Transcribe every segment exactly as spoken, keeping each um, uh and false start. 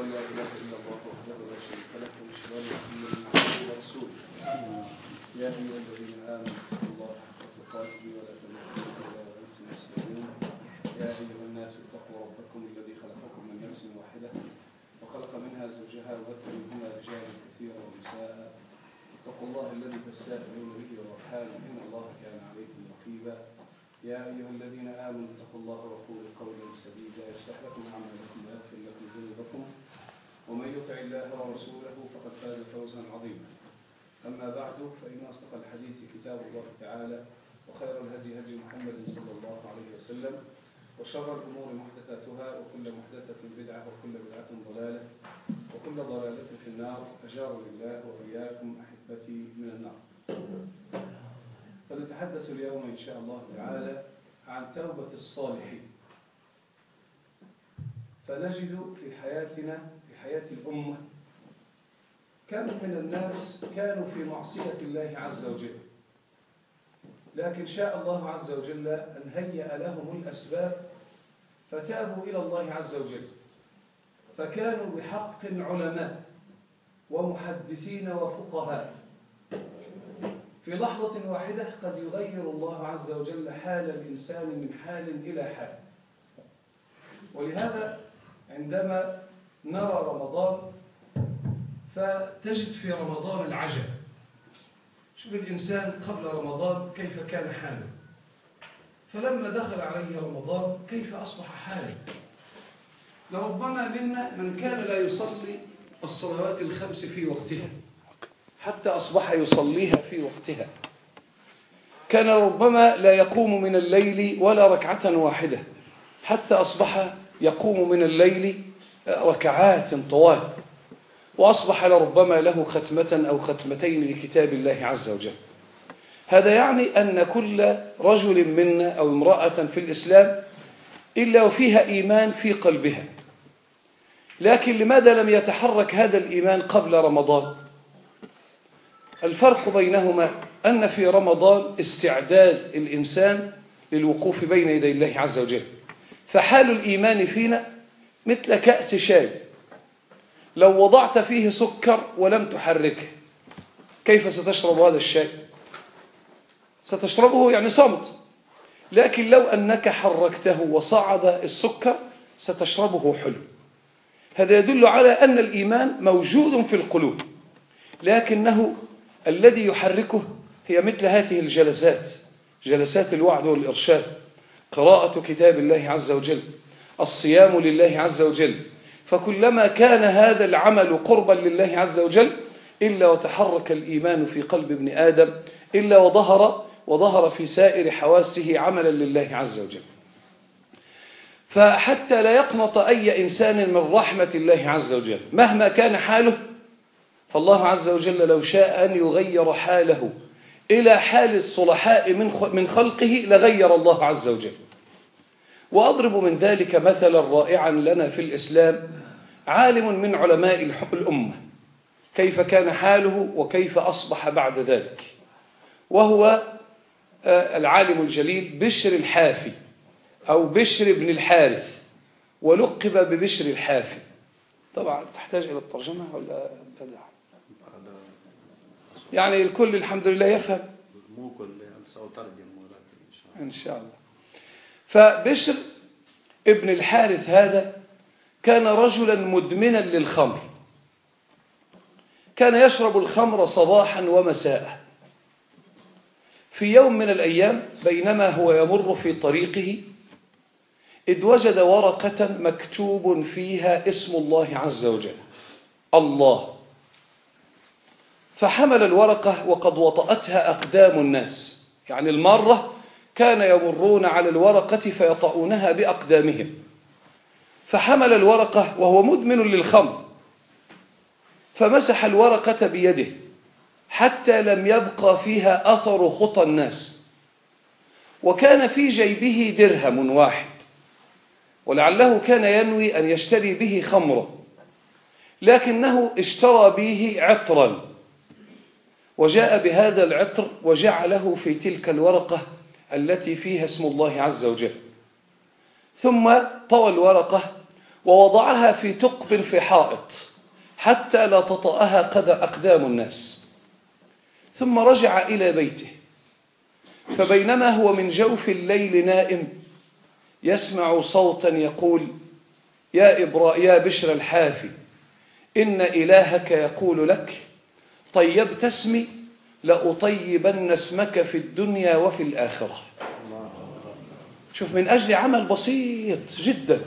لا إله إلا الله وحده لا شريك له، ونشهد أن محمدا عبده ورسوله. يا أيها الذين آمنوا اتقوا الله حق تقاته ولا تموتن إلا وأنتم مسلمون. يا أيها الناس اتقوا ربكم الذي خلقكم من نفس واحدة وخلق منها زوجها وبث منهما رجالا كثيرا ونساء. اتقوا الله الذي تساءلون به والأرحام إن الله كان عليكم رقيبا. يا أيها الذين آمنوا اتقوا الله وقولوا قولا سديدا يصلح لكم أعمالكم ويغفر لكم ذنوبكم ومن يطع الله ورسوله فقد فاز فوزا عظيما. أما بعد، فإن أصدق الحديث كتاب الله تعالى، وخير الهدي هدي محمد صلى الله عليه وسلم، وشر الأمور محدثاتها، وكل محدثة بدعة، وكل بدعة ضلالة، وكل ضلالة في النار. أجارني الله وإياكم أحبتي من النار. فنتحدث اليوم إن شاء الله تعالى عن توبة الصالحين. فنجد في حياتنا، في حياة الأمة، كم من الناس كانوا في معصية الله عز وجل، لكن شاء الله عز وجل أن هيأ لهم الأسباب فتابوا إلى الله عز وجل، فكانوا بحق علماء ومحدثين وفقهاء. في لحظة واحدة قد يغير الله عز وجل حال الإنسان من حال إلى حال. ولهذا عندما نرى رمضان فتجد في رمضان العجب. شوف الإنسان قبل رمضان كيف كان حاله، فلما دخل عليه رمضان كيف أصبح حاله. لربما منا من كان لا يصلي الصلوات الخمس في وقتها حتى أصبح يصليها في وقتها. كان ربما لا يقوم من الليل ولا ركعة واحدة حتى أصبح يقوم من الليل ركعات طوال، وأصبح لربما له ختمة أو ختمتين لكتاب الله عز وجل. هذا يعني أن كل رجل منا أو امرأة في الإسلام إلا وفيها إيمان في قلبها، لكن لماذا لم يتحرك هذا الإيمان قبل رمضان؟ الفرق بينهما أن في رمضان استعداد الإنسان للوقوف بين يدي الله عز وجل، فحال الإيمان فينا مثل كأس شاي، لو وضعت فيه سكر ولم تحركه، كيف ستشرب هذا الشاي؟ ستشربه يعني صمت، لكن لو أنك حركته وصعد السكر ستشربه حلو. هذا يدل على أن الإيمان موجود في القلوب، لكنه الذي يحركه هي مثل هذه الجلسات، جلسات الوعظ والإرشاد، قراءة كتاب الله عز وجل، الصيام لله عز وجل. فكلما كان هذا العمل قربا لله عز وجل إلا وتحرك الإيمان في قلب ابن آدم، إلا وظهر، وظهر في سائر حواسه عملا لله عز وجل. فحتى لا يقنط أي إنسان من رحمة الله عز وجل مهما كان حاله، فالله عز وجل لو شاء أن يغير حاله إلى حال الصلحاء من خ-، من خلقه لغير الله عز وجل. وأضرب من ذلك مثلا رائعا لنا في الإسلام، عالم من علماء الح-، الأمة، كيف كان حاله وكيف أصبح بعد ذلك، وهو، آه، العالم الجليل بشر الحافي أو بشر بن الحارث، ولقب ببشر الحافي. طبعا تحتاج إلى الترجمة ولا لا؟ يعني الكل الحمد لله يفهم. مو كل، سأترجم ولكن إن شاء الله. إن شاء الله. فبشر ابن الحارث هذا كان رجلا مدمنا للخمر، كان يشرب الخمر صباحا ومساء. في يوم من الأيام بينما هو يمر في طريقه إذ وجد ورقة مكتوب فيها اسم الله عز وجل، الله. فحمل الورقة وقد وطأتها أقدام الناس، يعني المارة كان يمرون على الورقة فيطؤونها بأقدامهم، فحمل الورقة وهو مدمن للخمر، فمسح الورقة بيده حتى لم يبق فيها أثر خطى الناس، وكان في جيبه درهم واحد، ولعله كان ينوي أن يشتري به خمرا، لكنه اشترى به عطرا، وجاء بهذا العطر وجعله في تلك الورقة التي فيها اسم الله عز وجل، ثم طوى الورقة ووضعها في ثقب في حائط حتى لا تطأها قد-، أقدام الناس، ثم رجع إلى بيته، فبينما هو من جوف الليل نائم يسمع صوتا يقول: يا إبرا-، يا بشر الحافي، إن إلهك يقول لك: طيبت اسمي لأطيبن اسمك في الدنيا وفي الآخرة. شوف، من أجل عمل بسيط جدا.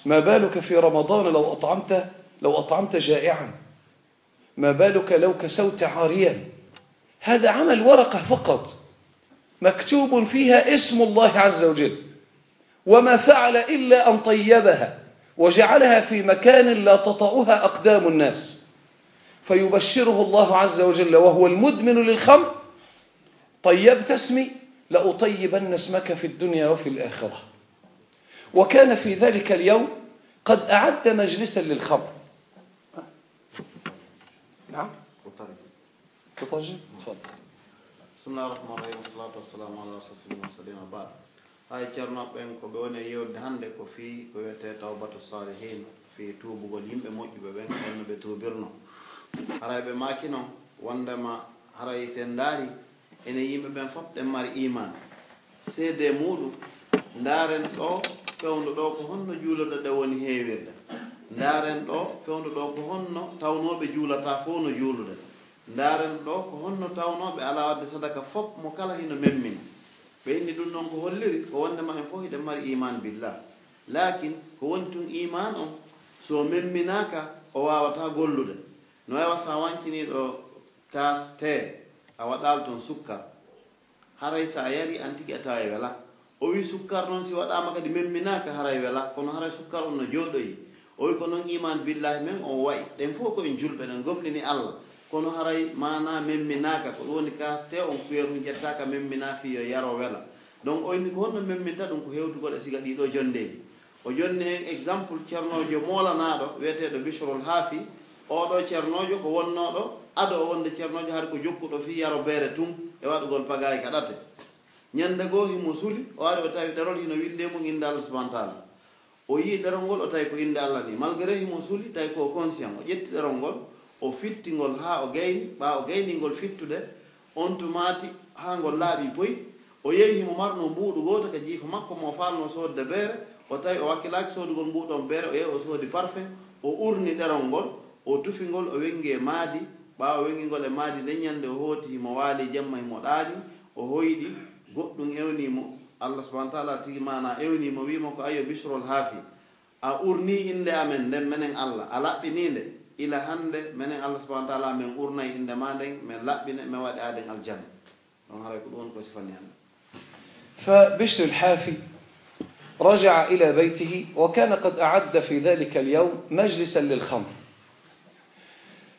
ما بالك في رمضان لو أطعمت، لو أطعمت جائعا؟ ما بالك لو كسوت عاريا؟ هذا عمل ورقة فقط، مكتوب فيها اسم الله عز وجل، وما فعل إلا أن طيبها وجعلها في مكان لا تطأها أقدام الناس، فيبشره الله عز وجل وهو المدمن للخمر: طيبت اسمي لأطيبن اسمك في الدنيا وفي الآخرة. وكان في ذلك اليوم قد أعد مجلسا للخمر. نعم؟ تطري. تفضل. بسم الله الرحمن الرحيم، والصلاة والسلام على أشرف المرسلين وبعد. Hay Ceerno ɓen ko ɓe woni e yewtude hannde ko fii ko wiyetee Tawbatu Saalihiin, fii tuubugol yimɓe moƴƴuɓe ɓen, holno ɓe tuubirno. Haray ɓe maaki non, wonndema haray si en ndaari, enen yimɓe ɓen fof ɗen mari iimaan. Seedee muuɗum, ndaaren ɗoo fewndo ɗoo ko honno juulirɗe ɗen woni heewirde. Ndaaren ɗoo fewndo ɗoo ko honno tawnooɓe juulataa fof no juulude. Ndaaren ɗoo ko honno tawnooɓe alaa waɗde sadaka fof mo kala hino memmina. Ɓe inni ɗum ɗon ko holliri ko wonndema en fof hiɗen mari iimaan billah. Laakin ko woni tun iimaan on, si o memminaaka, o waawataa gollude. No wayi wa si a wancinii ɗoo kaas tee, a waɗaali ton sukkar. Haray si a yarii an tigi a taway welaa. O wi'i sukkar non si waɗaama kadi memminaaka haray welaa, kono haray sukkar on no jooɗoyi. O wi'i ko non iimaan billaahi men on wa'i. Ɗen fof ko en julɓe, ɗen gomɗini Alla. Kono haray maanaa memminaaka, ko ɗum woni kaas tee on kuyeru ƴettaaka memminaa fii yo yaro wela. Donc o inni ko honno memminta ɗum ko hewtugol e siga ɗii ɗoo jonndeeji. O jonni en exemple cernoojo moolanaaɗo wi'eteeɗo Bishrul Haafi. Oo ɗoo cernoojo ko wonnooɗo ado o wonde cernoojo hari ko jokkuɗo fii yaro beere tun e waɗugol pagaay ka ɗate. Ñannde goo himo suli, o ari o tawi ɗerol hino winndee mum innde Allah subhaanahu wa ta'aala. O yi'i ɗerol ngol, o tawi ko innde Allah nii. Malgré himo suli, tawi ko o conscient. O ƴetti ɗerol ngol, o fitti ngol haa o gayni. Ɓaa o gaynii ngol fittude, on tumaati haa ngol laaɓi poy, o yehi himo marnoo mbuuɗu gooto ka jiifa makko mo o faalnoo soodde beere. O tawi o wakkilaaki soodugol mbuuɗu on beere, o yehi o soodi parfum, o urni ɗerol ngol, o tufi ngol, o wenngi e maadi. Ɓaa o wenngi ngol e maadi, nden ñannde o hooti himo waali jemma, himo ɗaani, o hoyɗi, goɗɗum ewnii mo. Allah subhaanahu wa ta'aala tigi maanaa ewnii mo, wi'i mo ko, "Ayyo, Bishrul Haafi, a urnii innde amen nden, menen Allah, a laɓɓinii nde. Ila hannde, menen Allah subhaanahu wa ta'aala, men urnay innde maa nden, men laɓɓine, men waɗe aaden aljanna." Ɗon haray ko ɗum woni ko sifani hannde. فبشر الحافي رجع إلى بيته، وكان قد أعد في ذلك اليوم مجلسا للخمر.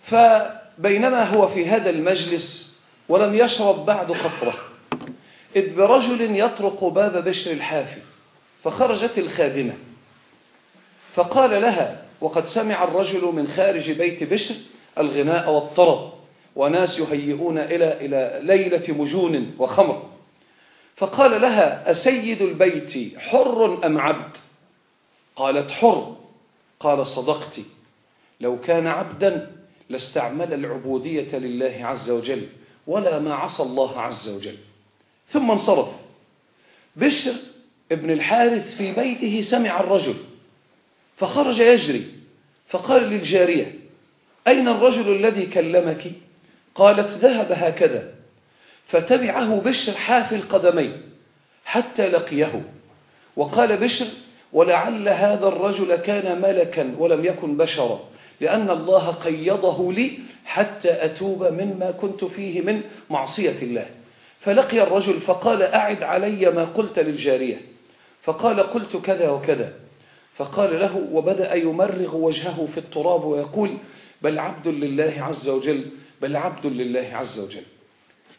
فبينما هو في هذا المجلس ولم يشرب بعد قطرة، إذ برجل يطرق باب بشر الحافي، فخرجت الخادمة فقال لها، وقد سمع الرجل من خارج بيت بشر الغناء والطرب، وناس يهيئون إلى، إلى ليلة مجون وخمر، فقال لها: "أسيد البيت حر أم عبد؟" قالت: "حر." قال: "صدقت، لو كان عبدا لاستعمل العبودية لله عز وجل، ولا ما عصى الله عز وجل." ثم انصرف. بشر بن الحارث في بيته سمع الرجل، فخرج يجري، فقال للجارية: "أين الرجل الذي كلمك؟" قالت: "ذهب هكذا." فتبعه بشر حافي القدمين حتى لقيه، وقال بشر: "ولعل هذا الرجل كان ملكا ولم يكن بشرا، لأن الله قيضه لي حتى أتوب مما كنت فيه من معصية الله." فلقي الرجل فقال: "أعد علي ما قلت للجارية." فقال: "قلت كذا وكذا." فقال له، وبدأ يمرغ وجهه في التراب ويقول: "بل عبد لله عز وجل، بل عبد لله عز وجل."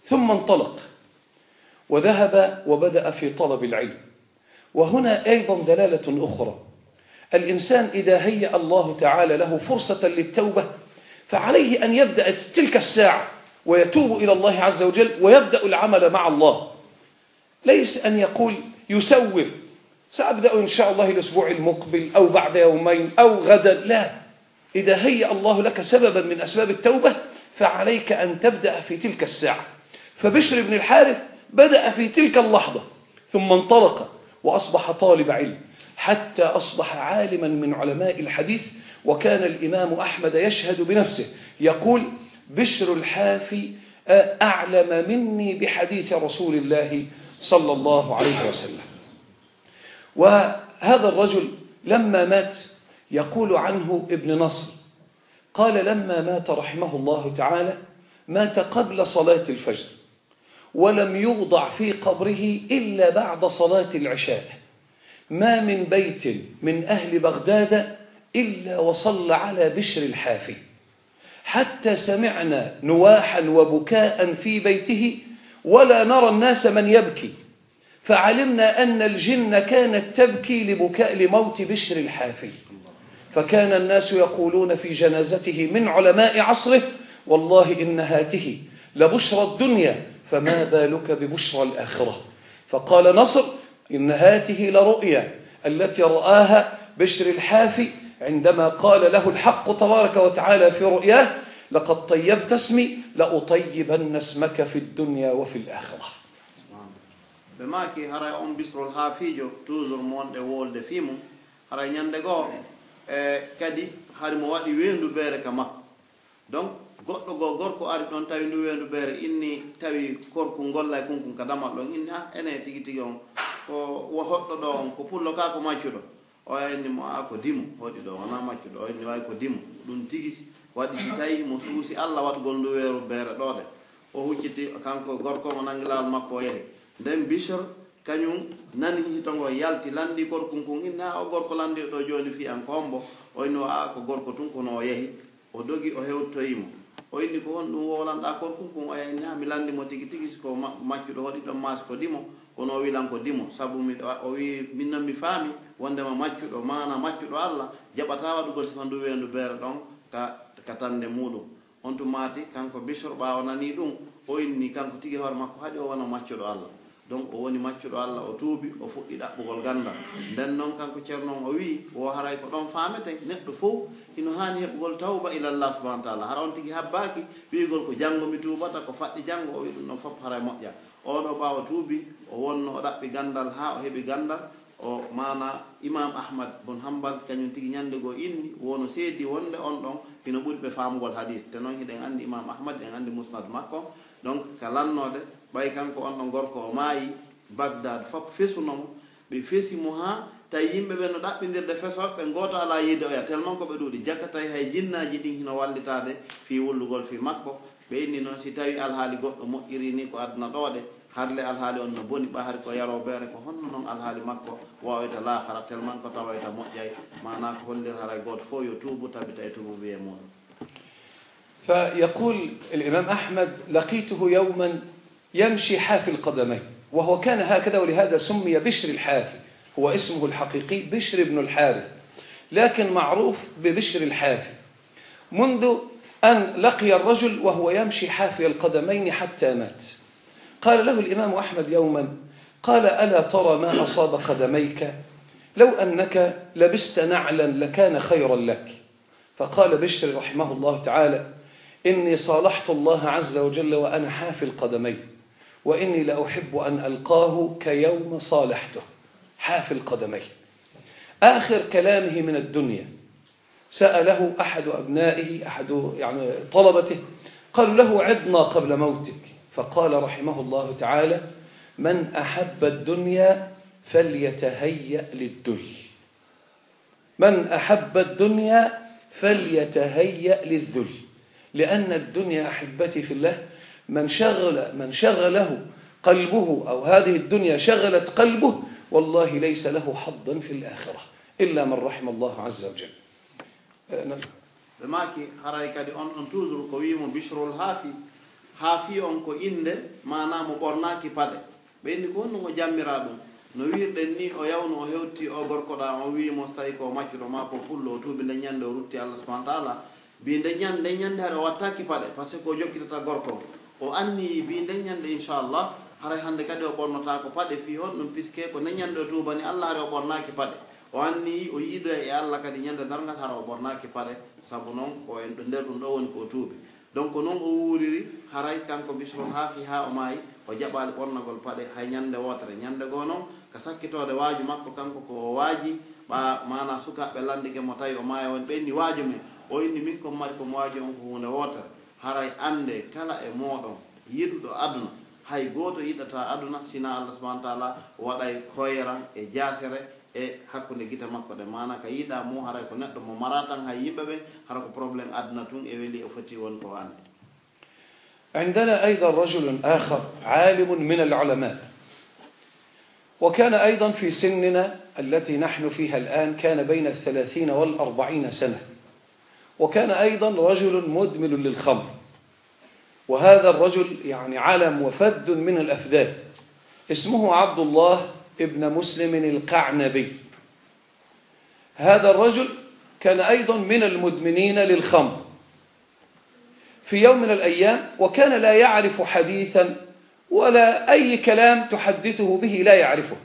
ثم انطلق وذهب وبدأ في طلب العلم. وهنا أيضا دلالة أخرى، الإنسان إذا هيأ الله تعالى له فرصة للتوبة فعليه أن يبدأ تلك الساعة ويتوب إلى الله عز وجل ويبدأ العمل مع الله، ليس أن يقول يسوف سأبدأ إن شاء الله الأسبوع المقبل أو بعد يومين أو غدا، لا. إذا هيأ الله لك سببا من أسباب التوبة، فعليك أن تبدأ في تلك الساعة. فبشر بن الحارث بدأ في تلك اللحظة، ثم انطلق وأصبح طالب علم، حتى أصبح عالما من علماء الحديث، وكان الإمام أحمد يشهد بنفسه يقول: "بشر الحافي أعلم مني بحديث رسول الله صلى الله عليه وسلم". وهذا الرجل لما مات، يقول عنه ابن نصر، قال: "لما مات رحمه الله تعالى، مات قبل صلاة الفجر، ولم يوضع في قبره إلا بعد صلاة العشاء. ما من بيت من أهل بغداد إلا وصلى على بشر الحافي، حتى سمعنا نواحا وبكاء في بيته، ولا نرى الناس من يبكي، فعلمنا أن الجن كانت تبكي لبكاء، لموت بشر الحافي، فكان الناس يقولون في جنازته من علماء عصره: والله إن هاته لبشرى الدنيا، فما بالك ببشرى الآخرة". فقال نصر: "إن هاته لرؤيا التي رآها بشر الحافي عندما قال له الحق تبارك وتعالى في رؤياه: لقد طيبت اسمي لأطيبن اسمك في الدنيا وفي الآخرة". Ɓe maaki, haray on Bisrul Haafiijo, toujours mo wonɗen wolde fii mum, haray ñande goo, e, kadi hari mo waɗi weendu beere ka makko. Donc, goɗɗo goo gorko ari ɗon, tawi ndu weendu beere, inni, tawi korkun gollay kunkun ka damal ɗon, inni, "Ah, ene tigi tigi on, ko wo hoɗɗo ɗoo on, ko pullo kaa ko maccuɗo?" O inni mo, "Aa, ko dimo, hoɗi ɗoo, wonaa maccuɗo." O inni, "Waay ko dimo." Ɗun tigi waɗi si tawi mo suusi Alla waɗugol ndu weeru beere ɗoo de. O hucciti, kanko gorko on, o nangi laawol makko, o yahi. Nden Bishr kañun nani hito ngon, yalti, lanndii korkun kun, inni, "Aa, o gorko lanndiiɗo ɗoo jooni fii an ko hombo?" O inni, "Aa, ko gorko tun, kono o yahi." O dogi, o hewtoyi mo. O inni, "Ko honɗun wowlanɗaa korkun kun?" O inni, "Haa mi lanndi mo tigi tigi, si ko ma-, maccuɗo hoɗi ɗon maa si ko dimo, kono o wi'i lan ko dimo. Sabu miɗo, o wi'i, min non mi faami wondema maccuɗo, maana maccuɗo Alla, jaɓataa waɗugol sifa ndu weendu beere ɗon ka, ka tannde muuɗun." On tun maati, kanko Bishr, ɓaawo nanii ɗun, o inni, kanko tigi hoore makko haɗi o wona maccuɗo Alla. Donc, o woni maccuɗo Alla, o tuubi, o fuɗɗi ɗaɓɓugol ganndal. Nden non, kanko Ceerno on, o wi'i, wo haray ko ɗon faameten, neɗɗo fow hino haani heɓugol tawba ilallah subhanahu wa taala. Hara on tigi habbaaki wi'ugol, "Ko janngo mi tuubata, ko faɗɗi janngo," o wi'i, ɗun ɗon fow haray moƴƴaa. Oo ɗoo, ɓaawo tuubi, o wonno o ɗaɓɓi ganndal haa o heɓi ganndal. O maana Imaam Ahmad bun Hanbal, kañun tigi ñande goo inni, wo no seedi wonde on ɗon hino ɓuri ɓe faamugol hadiis. Te non hiɗen anndi Imaam Ahmad, en anndi Musnad makko. Donc, ka lannoode, ɓay kanko on ɗon gorko o maayi, Bagdad fop fesuno mo. Ɓe fesi mo haa tawi yimɓe ɓen no ɗaɓɓindirde fesooɓe ɓen, gooto alaa yiide oya, tellement ko ɓe ɗuuɗi. Jaka tawi hay jinnaaji ɗin hino wallitaade fii wullugol fii makko. Ɓe inni non, si tawi alhaali goɗɗo moƴƴirii nii ko aduna ɗoo de, harle alhaali on no boni, ɓay hari ko yaroo beere, ko honno non alhaali makko waawayta laakara, tellement ko tawayta moƴƴay? Maanaa ko hollir haray gooto fow yo tuubu, tabita e tuubuubuyee muuɗum. فيقول الإمام أحمد: "لقيته يوما يمشي حافي القدمين"، وهو كان هكذا، ولهذا سمي بشر الحافي، هو اسمه الحقيقي بشر بن الحارث، لكن معروف ببشر الحافي، منذ أن لقي الرجل وهو يمشي حافي القدمين حتى مات. قال له الإمام أحمد يوما، قال: "ألا ترى ما أصاب قدميك؟ لو أنك لبست نعلا لكان خيرا لك." فقال بشر رحمه الله تعالى: "إني صالحت الله عز وجل وأنا حافي القدمين، وإني لأحب أن ألقاه كيوم صالحته، حافي القدمين". آخر كلامه من الدنيا، سأله أحد أبنائه، أحد، يعني، طلبته، قالوا له: "عظنا قبل موتك". فقال رحمه الله تعالى: "من أحب الدنيا فليتهيأ للذل". من أحب الدنيا فليتهيأ للذل، لأن الدنيا، أحبتي في الله، من شغل، من شغله قلبه، أو هذه الدنيا شغلت قلبه، والله ليس له حظا في الآخرة إلا من رحم الله عز وجل. Eh, na- Ɓe maaki, haray kadi on ɗon toujours ko wi'i mo Bishrul Haafi. Haafi on ko innde, maanaa mo ɓornaaki paɗe. Ɓe inni, "Ko honɗun o jammiraa ɗun?" No wi'irɗen nii, o yawno, o hewti o gorko ɗaa, on wi'i mo, so tawi ko maccuɗo maa ko pullo, o tuubi nden ñande, o rutti Allah subhanahu wa taala. Bii nden ñande, nden ñande hari o wattaaki paɗe, parce que o jokkitata gorko on. O anniyi bii nden ñande, inchallah, Haray hande kadi o ɓornotaako paɗe fii honɗun? Puisque ko nden ñande o tuubani Alla, haray o ɓornaaki paɗe. O anniyii o yiidoya e Alla kadi ñande darngal, hara o ɓornaaki paɗe. Sabu non, ko en ɗo nder ɗun ɗoo woni ko o tuubi. Donc, ko non o wuuriri, haray kanko Bishrul Haafi haa o maayi, o jaɓaali ɓornagol paɗe hay ñande wootere. Ñande goo non, ka sakkitoode waaju makko kanko ko o waaji, ɓaa maanaa sukaaɓe lanndike mo tawi o maaya woni ɓe inni, "Waaju men." O inni, "Min ko mi mari ko mi waaji on ko huunde wootere. Haray anndee kala e mooɗon yiɗuɗo aduna, hay gooto yiɗataa aduna, sinaa Alla subhaanahu wa ta'aalaa waɗay koyran e jaasere e hakkunde gite makko ɗen." Maanaa ka yiɗaa mo, haray ko neɗɗo mo maraa tan, hay yimɓe ɓen, hara ko problème aduna tun e weli o foti won ko o anndi. عندنا أيضا رجل آخر عالم من العلماء، وكان أيضا في سننا التي نحن فيها الآن، كان بين الثلاثين والأربعين سنة، وكان أيضا رجل مدمن للخمر، وهذا الرجل يعني علم وفذ من الأفذاذ، اسمه عبد الله ابن مسلم القعنبي. هذا الرجل كان أيضا من المدمنين للخمر في يوم من الأيام، وكان لا يعرف حديثا ولا أي كلام تحدثه به لا يعرفه.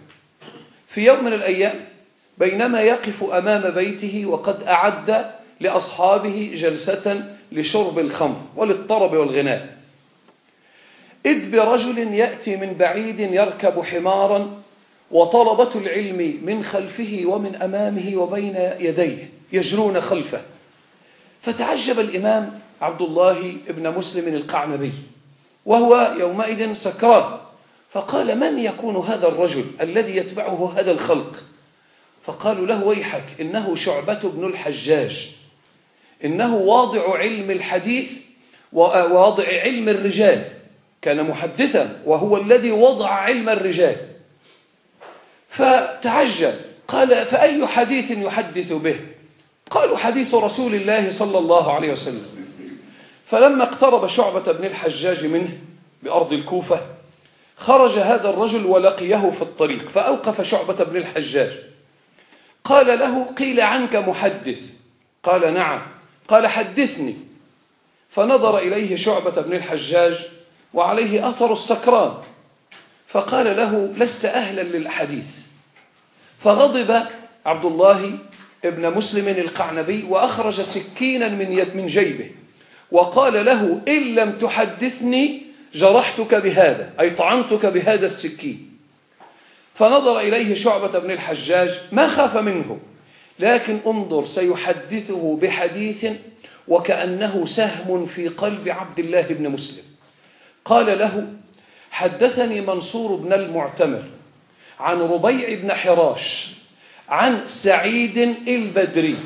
في يوم من الأيام بينما يقف أمام بيته وقد أعد لأصحابه جلسة لشرب الخمر وللطرب والغناء، إذ برجل يأتي من بعيد يركب حمارا، وطلبة العلم من خلفه ومن أمامه وبين يديه يجرون خلفه. فتعجب الإمام عبد الله بن مسلم القعنبي وهو يومئذ سكران، فقال: "من يكون هذا الرجل الذي يتبعه هذا الخلق؟" فقالوا له: "ويحك، إنه شعبة بن الحجاج." إنه واضع علم الحديث وواضع علم الرجال، كان محدثا وهو الذي وضع علم الرجال. فتعجب، قال: "فأي حديث يحدث به؟" قالوا: "حديث رسول الله صلى الله عليه وسلم." فلما اقترب شعبة بن الحجاج منه بأرض الكوفة، خرج هذا الرجل ولقيه في الطريق فأوقف شعبة بن الحجاج، قال له: "قيل عنك محدث." قال: "نعم." قال: "حدثني." فنظر إليه شعبة بن الحجاج وعليه أثر السكران، فقال له: "لست أهلا للحديث." فغضب عبد الله بن مسلم القعنبي وأخرج سكينا من يد، من جيبه وقال له: "إن لم تحدثني جرحتك بهذا"، أي طعنتك بهذا السكين. فنظر إليه شعبة بن الحجاج، ما خاف منه، لكن انظر، سيحدثه بحديث وكأنه سهم في قلب عبد الله بن مسلم. قال له: "حدثني منصور بن المعتمر عن ربيع بن حراش عن سعيد البدري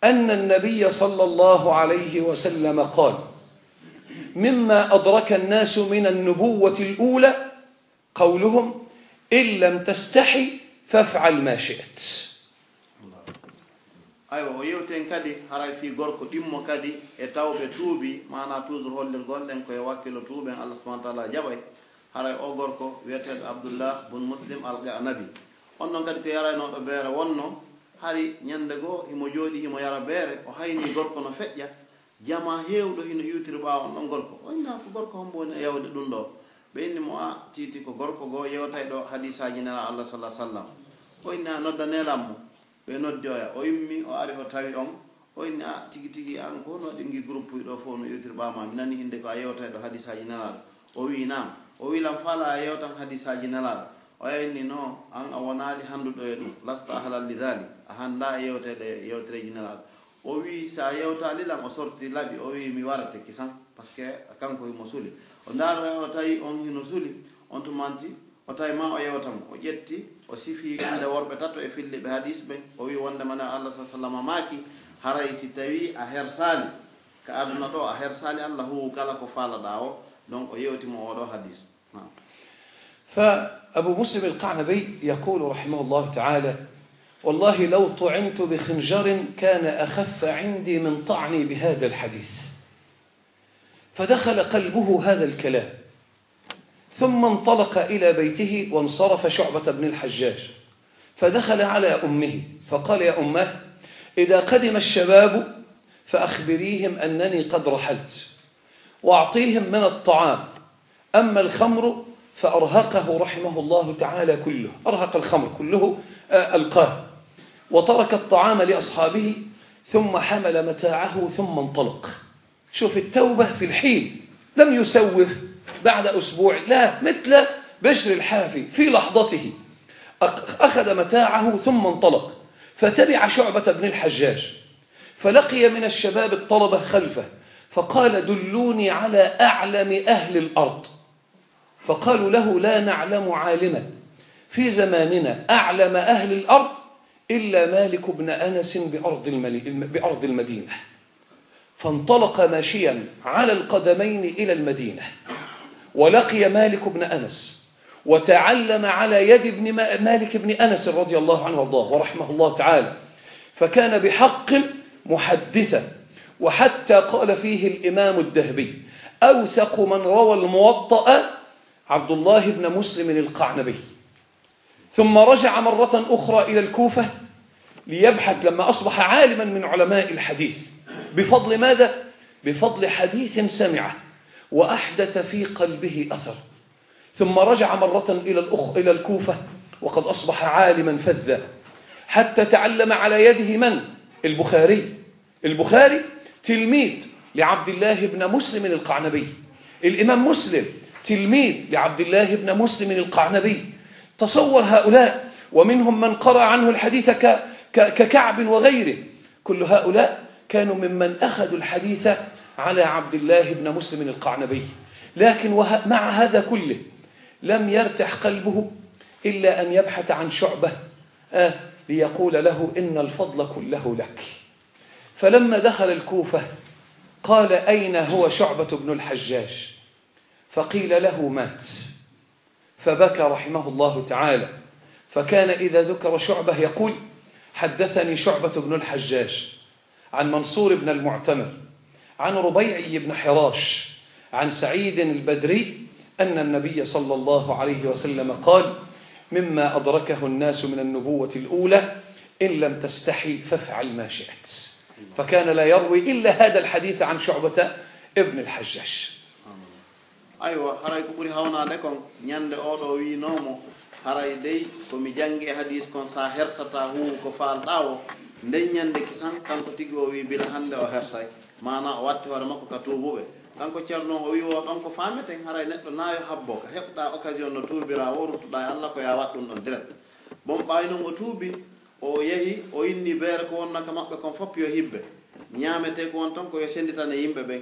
أن النبي صلى الله عليه وسلم قال: مما أدرك الناس من النبوة الأولى قولهم: إن لم تستح فافعل ما شئت. Aywa, o yewten kadi haray fii gorko ɗimmo kadi e tawɓe tuubi, maanaa toujours hollirgol ɗen ko e wakkilo tuuben, Allah subhanahu wa ta'ala jaɓay. Haray o gorko wi'eteeɗo Abdullah bun Muslim al-Qa'nabi. On ɗon kadi ko yaraynooɗo beere wonno, hari ñande goo himo jooɗii himo yara beere, o haynii gorko no feƴƴa, jamaa heewuɗo hino iwtiri ɓaawo on ɗon gorko. O inni, "A, ko gorko hombo woni e yawde ɗun ɗoo?" Ɓe inni mo, "A, tigi tigi ko gorko goo yewtayɗo hadiisaaji Nelaaɗo Allah sallallahu alaihi wasallam." O inni, "A, noddanee lan mo." Ɓe noddi oya, o immi, o ari, o tawi on. O inni, "A, tigi tigi, an ko honno waɗi mi yi'i groupe ɗoo fow no iwtiri ɓaawo maa? Mi nanii innde ko a yewtayɗo hadiisaaji Nelaaɗo." O wi'i, "Naam." O wi'i, "Lan faalaa a yewtan hadiisaaji Nelaaɗo?" Oya inni, "No, an a wonaali hannduɗo e ɗun. Lasta ahlan li dhalik. A hanndaa e yewteede e yewtereeji Nelaaɗo." O wi'i, "Si a yewtaali lan," o sorti laɓi, o wi'i, "Mi warete kisan, parce que kanko himo suli." O ndaari oya, o tawi on hino suli, on tumanti o tawi maa o yewta mo. O ƴetti, o sifi innde worɓe tato e filliɓe hadiis ɓen, o wi'i wonndema Nelaaɗo Allah sallallahu alaihi wasallam maaki, "Haray si tawii a hersaali ka aduna ɗoo, a hersaali Allah, huuwu kala ko faalaɗaa o." Donc o yewti mo oo ɗoo hadiis. Naam. فأبو مسلم القعنبي يقول رحمه الله تعالى: "والله لو طعنت بخنجر كان أخف عندي من طعني بهذا الحديث." فدخل قلبه هذا الكلام، ثم انطلق إلى بيته وانصرف شعبة بن الحجاج، فدخل على أمه فقال: "يا أماه، إذا قدم الشباب فأخبريهم أنني قد رحلت، وأعطيهم من الطعام، أما الخمر فأرهقه رحمه الله تعالى كله، أرهق الخمر كله، آه، ألقاه، وترك الطعام لأصحابه، ثم حمل متاعه ثم انطلق. شوف التوبة في الحين، لم يسوف بعد أسبوع، لا، مثل بشر الحافي في لحظته، أخ-، أخذ متاعه ثم انطلق، فتبع شعبة بن الحجاج، فلقي من الشباب الطلبة خلفه، فقال: "دلوني على أعلم أهل الأرض". فقالوا له: "لا نعلم عالما في زماننا أعلم أهل الأرض إلا مالك بن أنس بأرض الملي-، بأرض المدينة". فانطلق ماشيا على القدمين إلى المدينة، ولقي مالك بن أنس، وتعلم على يد ابن ما-، مالك بن أنس رضي الله عنه وأرضاه ورحمه الله تعالى، فكان بحق محدثا. وحتى قال فيه الإمام الذهبي: "أوثق من روى الموطأ عبد الله بن مسلم القعنبي". ثم رجع مرة أخرى إلى الكوفة ليبحث، لما أصبح عالما من علماء الحديث. بفضل ماذا؟ بفضل حديث سمعه وأحدث في قلبه أثر. ثم رجع مرة إلى الأخ-، إلى الكوفة وقد أصبح عالما فذا، حتى تعلم على يده من؟ البخاري. البخاري تلميذ لعبد الله بن مسلم القعنبي. الإمام مسلم تلميذ لعبد الله بن مسلم القعنبي. تصور هؤلاء، ومنهم من قرأ عنه الحديث ك-، ك-، ككعب وغيره. كل هؤلاء كانوا ممن أخذوا الحديث على عبد الله بن مسلم القعنبي. لكن وه-، مع هذا كله لم يرتح قلبه إلا أن يبحث عن شعبة، آه، ليقول له: "إن الفضل كله لك". فلما دخل الكوفة قال: "أين هو شعبة بن الحجاج؟" فقيل له: "مات". فبكى رحمه الله تعالى، فكان إذا ذكر شعبة يقول: "حدثني شعبة بن الحجاج عن منصور بن المعتمر عن ربيعي بن حراش عن سعيد البدري أن النبي صلى الله عليه وسلم قال: مما أدركه الناس من النبوة الأولى، إن لم تستحي فافعل ما شئت". فكان لا يروي إلا هذا الحديث عن شعبة ابن الحجاج. Aywa, haray ko ɓuri hawnaade kon, ñande oo ɗoo wi'unoo mo, haray dey ko mi janngi e hadiis kon, si a hersataa huuwu ko faalɗaa woo, nden ñande kisan, kanko tigi o wi'i bila hande o hersay, maanaa o watti hoore makko ka tuubuɓe. Kanko Ceerno on o wi'i woo ɗon ko faameten, haray neɗɗo naa yo habbo, ka heɓuɗaa occasion no tuubiraa woo, ruttuɗaa e Alla ko yo a waɗ ɗun ɗon direct. Bon, ɓaawo non o tuubi, o yahi, o inni beere ko wonnoo ka maɓɓe kon fow yo hibbe. Ñaametee ko won ton ko yo senditane yimɓe ɓen.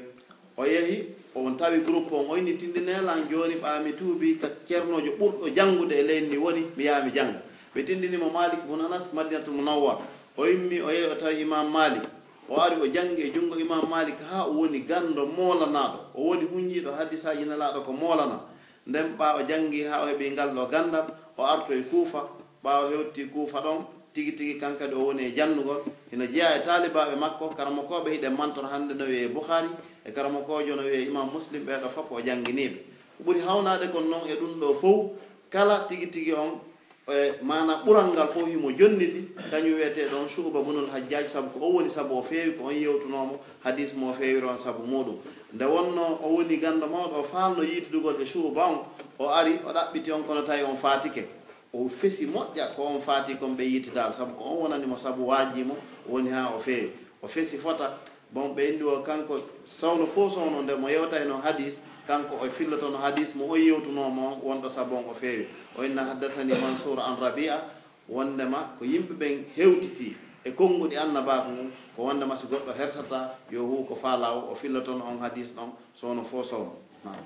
O yahi, o tawi groupe on, o inni: "Tindinee lan jooni ɓaa mi tuubii ka ceernoojo ɓurɗo janngude e leydi ndi woni, mi yaha mi jannga." Ɓe tindini mo Maalik bun Anas, Madinatul Munawwara. O immi, o yahi, o tawi Imaam Maalik. O ari, o janngi e junngo Imaam Maalik haa o woni ganndo moolanaaɗo. O woni hunjiiɗo hadiisaaji Nelaaɗo ko moolanaa. Nden ɓaa o janngi haa o heɓi ngal ɗoo ganndal, o artoyi Kuufa. Ɓaawo hewti Kuufa ɗon, tigi tigi kan kadi o woni e jannugol. Hino jeyaa e taalibaaɓe makko, karamokooɓe hiɗen mantora hannde no wi'ee Bukhaari, e karamokoojo no wi'ee Imaam Muslim, ɓee ɗoo fow ko o jannginiiɓe. Ko ɓuri hawnaade kon non e ɗun ɗoo fow, kala tigi tigi on, e maanaa ɓural ngal fow himo jonniti, kañun wi'etee ɗon Shu'ba bunul Hajjaaj, sabu ko on woni sabu o feewi, ko on yewtunoo mo, hadiis mo o feewiri on sabu muuɗum. Nde wonnoo o woni ganndo mawɗo, o faalno yiitidugol e Shu'ba on, o ari, o ɗaɓɓiti on, kono tawi on faatike. O fesi moƴƴa ko on faati kon ɓe yiitidaali, sabu ko on wonani mo sabu waajii mo, woni haa o feewi. O fesi fota, bon, ɓe inni o kanko sawno fow sawno nde mo yewtayno hadiis, kanko o fillotono hadiis mo on yewtunoo mo on, wonɗo sabu on o feewi. O inna: "Haddathani Mansuur an Rabi'a", wondema ko yimɓe ɓen hewtiti e konnguɗi annabaaku ngun, ko wondema si goɗɗo hersataa, yo huuwu ko faalaa woo, o fillotono on hadiis ɗon sawno fow sawno. Naam.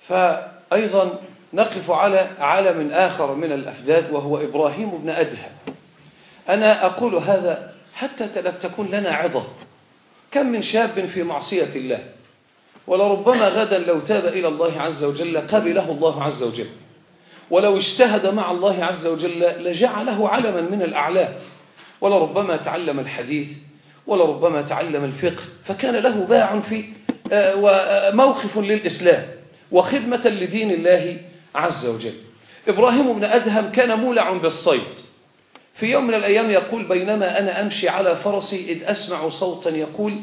فأيضا نقف على عالم آخر من الأفذاذ، وهو إبراهيم بن أدهم. أنا أقول هذا حتى لا تكون لنا عظة. كم من شاب في معصية الله، ولربما غدا لو تاب إلى الله عز وجل قبله الله عز وجل، ولو اجتهد مع الله عز وجل لجعله علما من الأعلام، ولربما تعلم الحديث، ولربما تعلم الفقه، فكان له باع في، آه، وموقف للإسلام وخدمة لدين الله عز وجل. إبراهيم بن أدهم كان مولع بالصيد. في يوم من الأيام يقول: "بينما أنا أمشي على فرسي إذ أسمع صوتا يقول: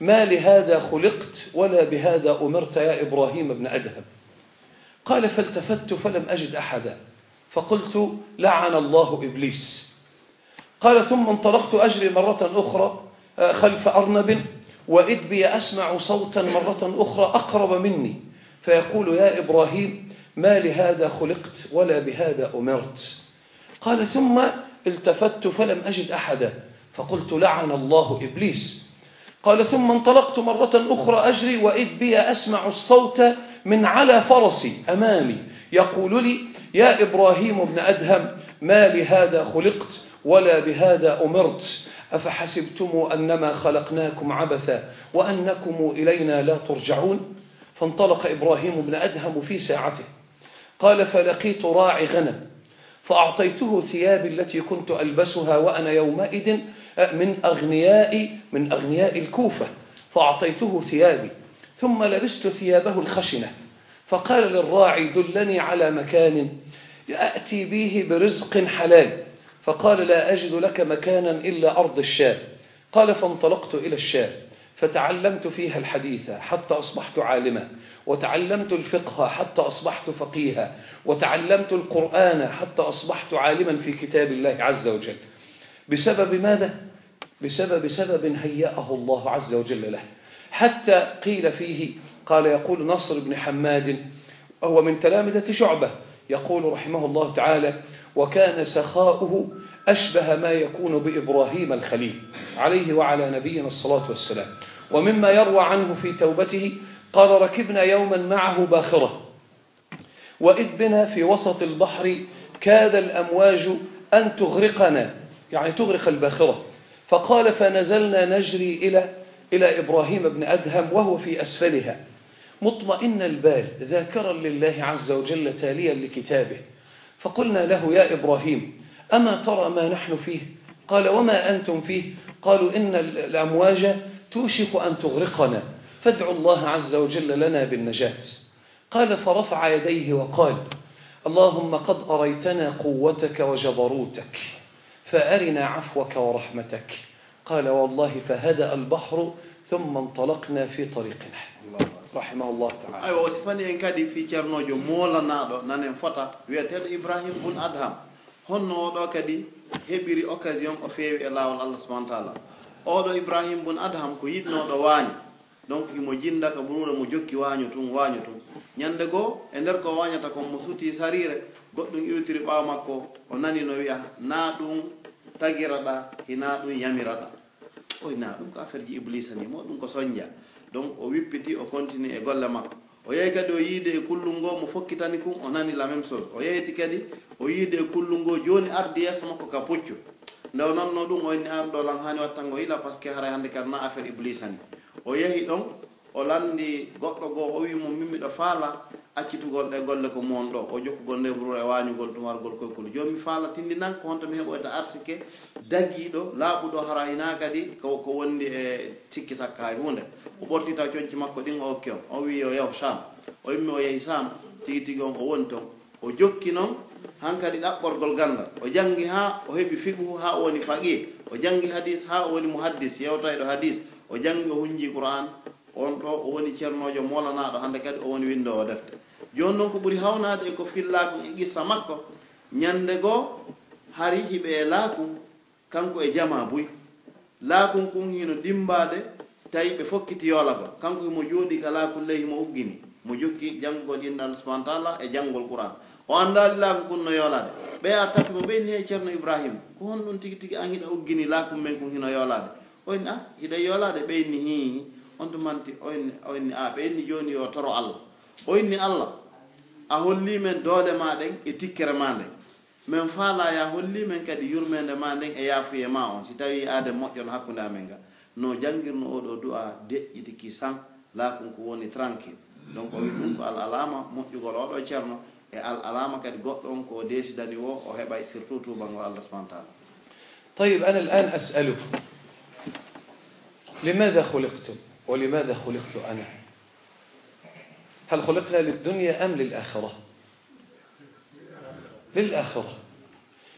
ما لهذا خلقت ولا بهذا أمرت يا إبراهيم بن أدهم". قال: فالتفت فلم أجد أحدا، فقلت: لعن الله إبليس. قال: ثم انطلقت أجري مرة أخرى، آه، خلف أرنب، وإذ بي أسمع صوتا مرة أخرى أقرب مني، فيقول: يا إبراهيم، ما لهذا خلقت ولا بهذا أمرت. قال: ثم التفت فلم أجد أحدا، فقلت: لعن الله إبليس. قال: ثم انطلقت مرة أخرى أجري، وإذ بي أسمع الصوت من على فرسي أمامي يقول لي: يا إبراهيم بن أدهم، ما لهذا خلقت ولا بهذا أمرت، أفحسبتم أنما خلقناكم عبثا وأنكم إلينا لا ترجعون؟ فانطلق إبراهيم بن أدهم في ساعته. قال: فلقيت راعي غنم، فأعطيته ثيابي التي كنت ألبسها، وأنا يومئذ من أغنياء، من أغنياء الكوفة، فأعطيته ثيابي، ثم لبست ثيابه الخشنة، فقال للراعي: دلني على مكان آتي به برزق حلال، فقال: لا أجد لك مكانا إلا أرض الشام. قال: فانطلقت إلى الشام، فتعلمت فيها الحديث حتى أصبحت عالما، وتعلمت الفقه حتى أصبحت فقيها، وتعلمت القرآن حتى أصبحت عالما في كتاب الله عز وجل. بسبب ماذا؟ بسبب سبب هيأه الله عز وجل له، حتى قيل فيه، قال، يقول نصر بن حماد، وهو من تلامذة شعبة، يقول رحمه الله تعالى: وكان سخاؤه أشبه ما يكون بإبراهيم الخليل، عليه وعلى نبينا الصلاة والسلام. ومما يروى عنه في توبته، قال: ركبنا يوما معه باخرة، وإذ بنا في وسط البحر كاد الأمواج أن تغرقنا، يعني تغرق الباخرة، فقال: فنزلنا نجري إلى، إلى إبراهيم بن أدهم وهو في أسفلها، مطمئن البال، ذاكرا لله عز وجل تاليا لكتابه، فقلنا له: يا إبراهيم، أما ترى ما نحن فيه؟ قال: وما أنتم فيه؟ قالوا: إن ال-، الأمواج توشك أن تغرقنا، فادعوا الله عز وجل لنا بالنجاة. قال: فرفع يديه وقال: اللهم قد أريتنا قوتك وجبروتك، فأرنا عفوك ورحمتك. قال: والله فهدأ البحر ثم انطلقنا في طريقنا. رحمه الله تعالى. Aywa, o sifani en kadi fii ceernoojo moolanaaɗo, nanen fota, wi'eteeɗo Ibrahim bun Adham. Honno oo ɗoo kadi heɓiri occasion o feewi e laawol Allah subhanahu wa taala? Oo ɗoo Ibrahim bun Adham ko yiɗnooɗo waaño. Donc, himo jinda ka buruure, mo jokki waaño tun, waaño tun. Ñande goo, e nder ko waañata kon, mo sutii sariire, goɗɗun iwtiri ɓaawo makko, o nani no wi'a, "Naa ɗun tagiraɗaa, hinaa ɗun yamiraɗaa." O wi'i, "Naa ɗun ko affaire ji Ibliisa nii, mo ɗun ko sonja." Donc, o wippiti, o continue e golle makko. O yahi kadi o yiidi e kullun goo, mo fokkitani kun, o nani la même chose. O yahiti kadi, o yiidi e kullun goo, jooni ardi yeeso makko ka puccu. Nde o nannoo ɗun, o inni, "An ɗoo lan haani wattango yila, parce que haray hande kadi naa affaire Ibliisa nii." O yahi ɗon, o lanndi goɗɗo goo, o wi'i mo, "Min miɗo faala accitugol ɗee golle ko mon ɗoo." O jokkugol ndee buruure e waañugol tun wargol koy kulu. "Jooni mi faala tindinan ko honto mi heɓoyta arsike dagiiɗo, laaɓuɗo, hara hinaa kadi ko, ko wondi e sikki sakka hay huunde." O ɓorti taw conci makko ɗin, o okki on. O wi'i yo yahu Saam. O immi o yahi Saam, tigi tigi on o woni ton. O jokki non hankadi ɗaɓɓorgol ganndal. O janngi haa o heɓi fiqhu, haa o woni faqih. O janngi hadiis haa o woni muhaddis, yewtayɗo hadiis. O janngi, o hunjii Qur'aan. On ɗoo o woni ceernoojo moolanaaɗo, hannde kadi o woni winndoowo defte. Jooni non ko ɓuri hawnaade e ko fillaa kon e qissa makko, ñannde goo hari hiɓe e laakun, kanko e jamaa buy. Laakun kun hino dimmbaade, tawi ɓe fokkiti yoolagol. Kanko himo jooɗii ka laakun ley, himo uggini. Mo jokki janngugol innde Allah subhanahu wa taala e janngugol Qur'aan. O anndaali laakun kun no yoolaade. Ɓe a tappi mo, ɓe inni, "Hey Ceerno Ibrahim, ko honɗun tigi tigi an hiɗa uggini laakun men kun hino yoolaade?" O inni, "Ah, hiɗa yoolaade?" Ɓe inni, "Hii." On tun manti, o inni, o inni, "Ah," ɓe inni, "Jooni yo toro Allah." O inni, "Allah, a hollii men doole maa ɗen e tikkere maa nden. Men faalaa yo a hollii men kadi yurmeende maa nden e yaafuyee maa on, si tawii aaden moƴƴono hakkunde amen ga." No janngirnoo oo ɗoo du'aa deƴƴitiki san, laakun kun woni tranquille. Donc, o wi'i ɗun ko al alaama moƴƴugol oo ɗoo ceerno, e al alaama kadi goɗɗo on ko o deesidani woo, o heɓay surtout tuubangol Allah subhanahu wa taala. طيب، أنا الآن أسألكم، لماذا خلقتم؟ ولماذا خلقت أنا؟ هل خلقنا للدنيا أم للآخرة؟ للآخرة.